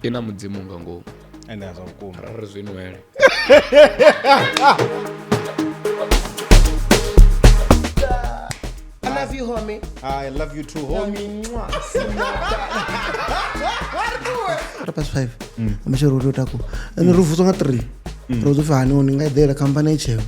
i na mudzimu nga ngomu. Ende a zwa vhukuma. Ra ri zwi nwele. I love you, homie. I love you too, homie. 5:15. Amatshelo ro tea u takuwa. Ende ri vuswa nga 3. Ro ḓo pfi hani ni nga eḓela khamphani i tsheo.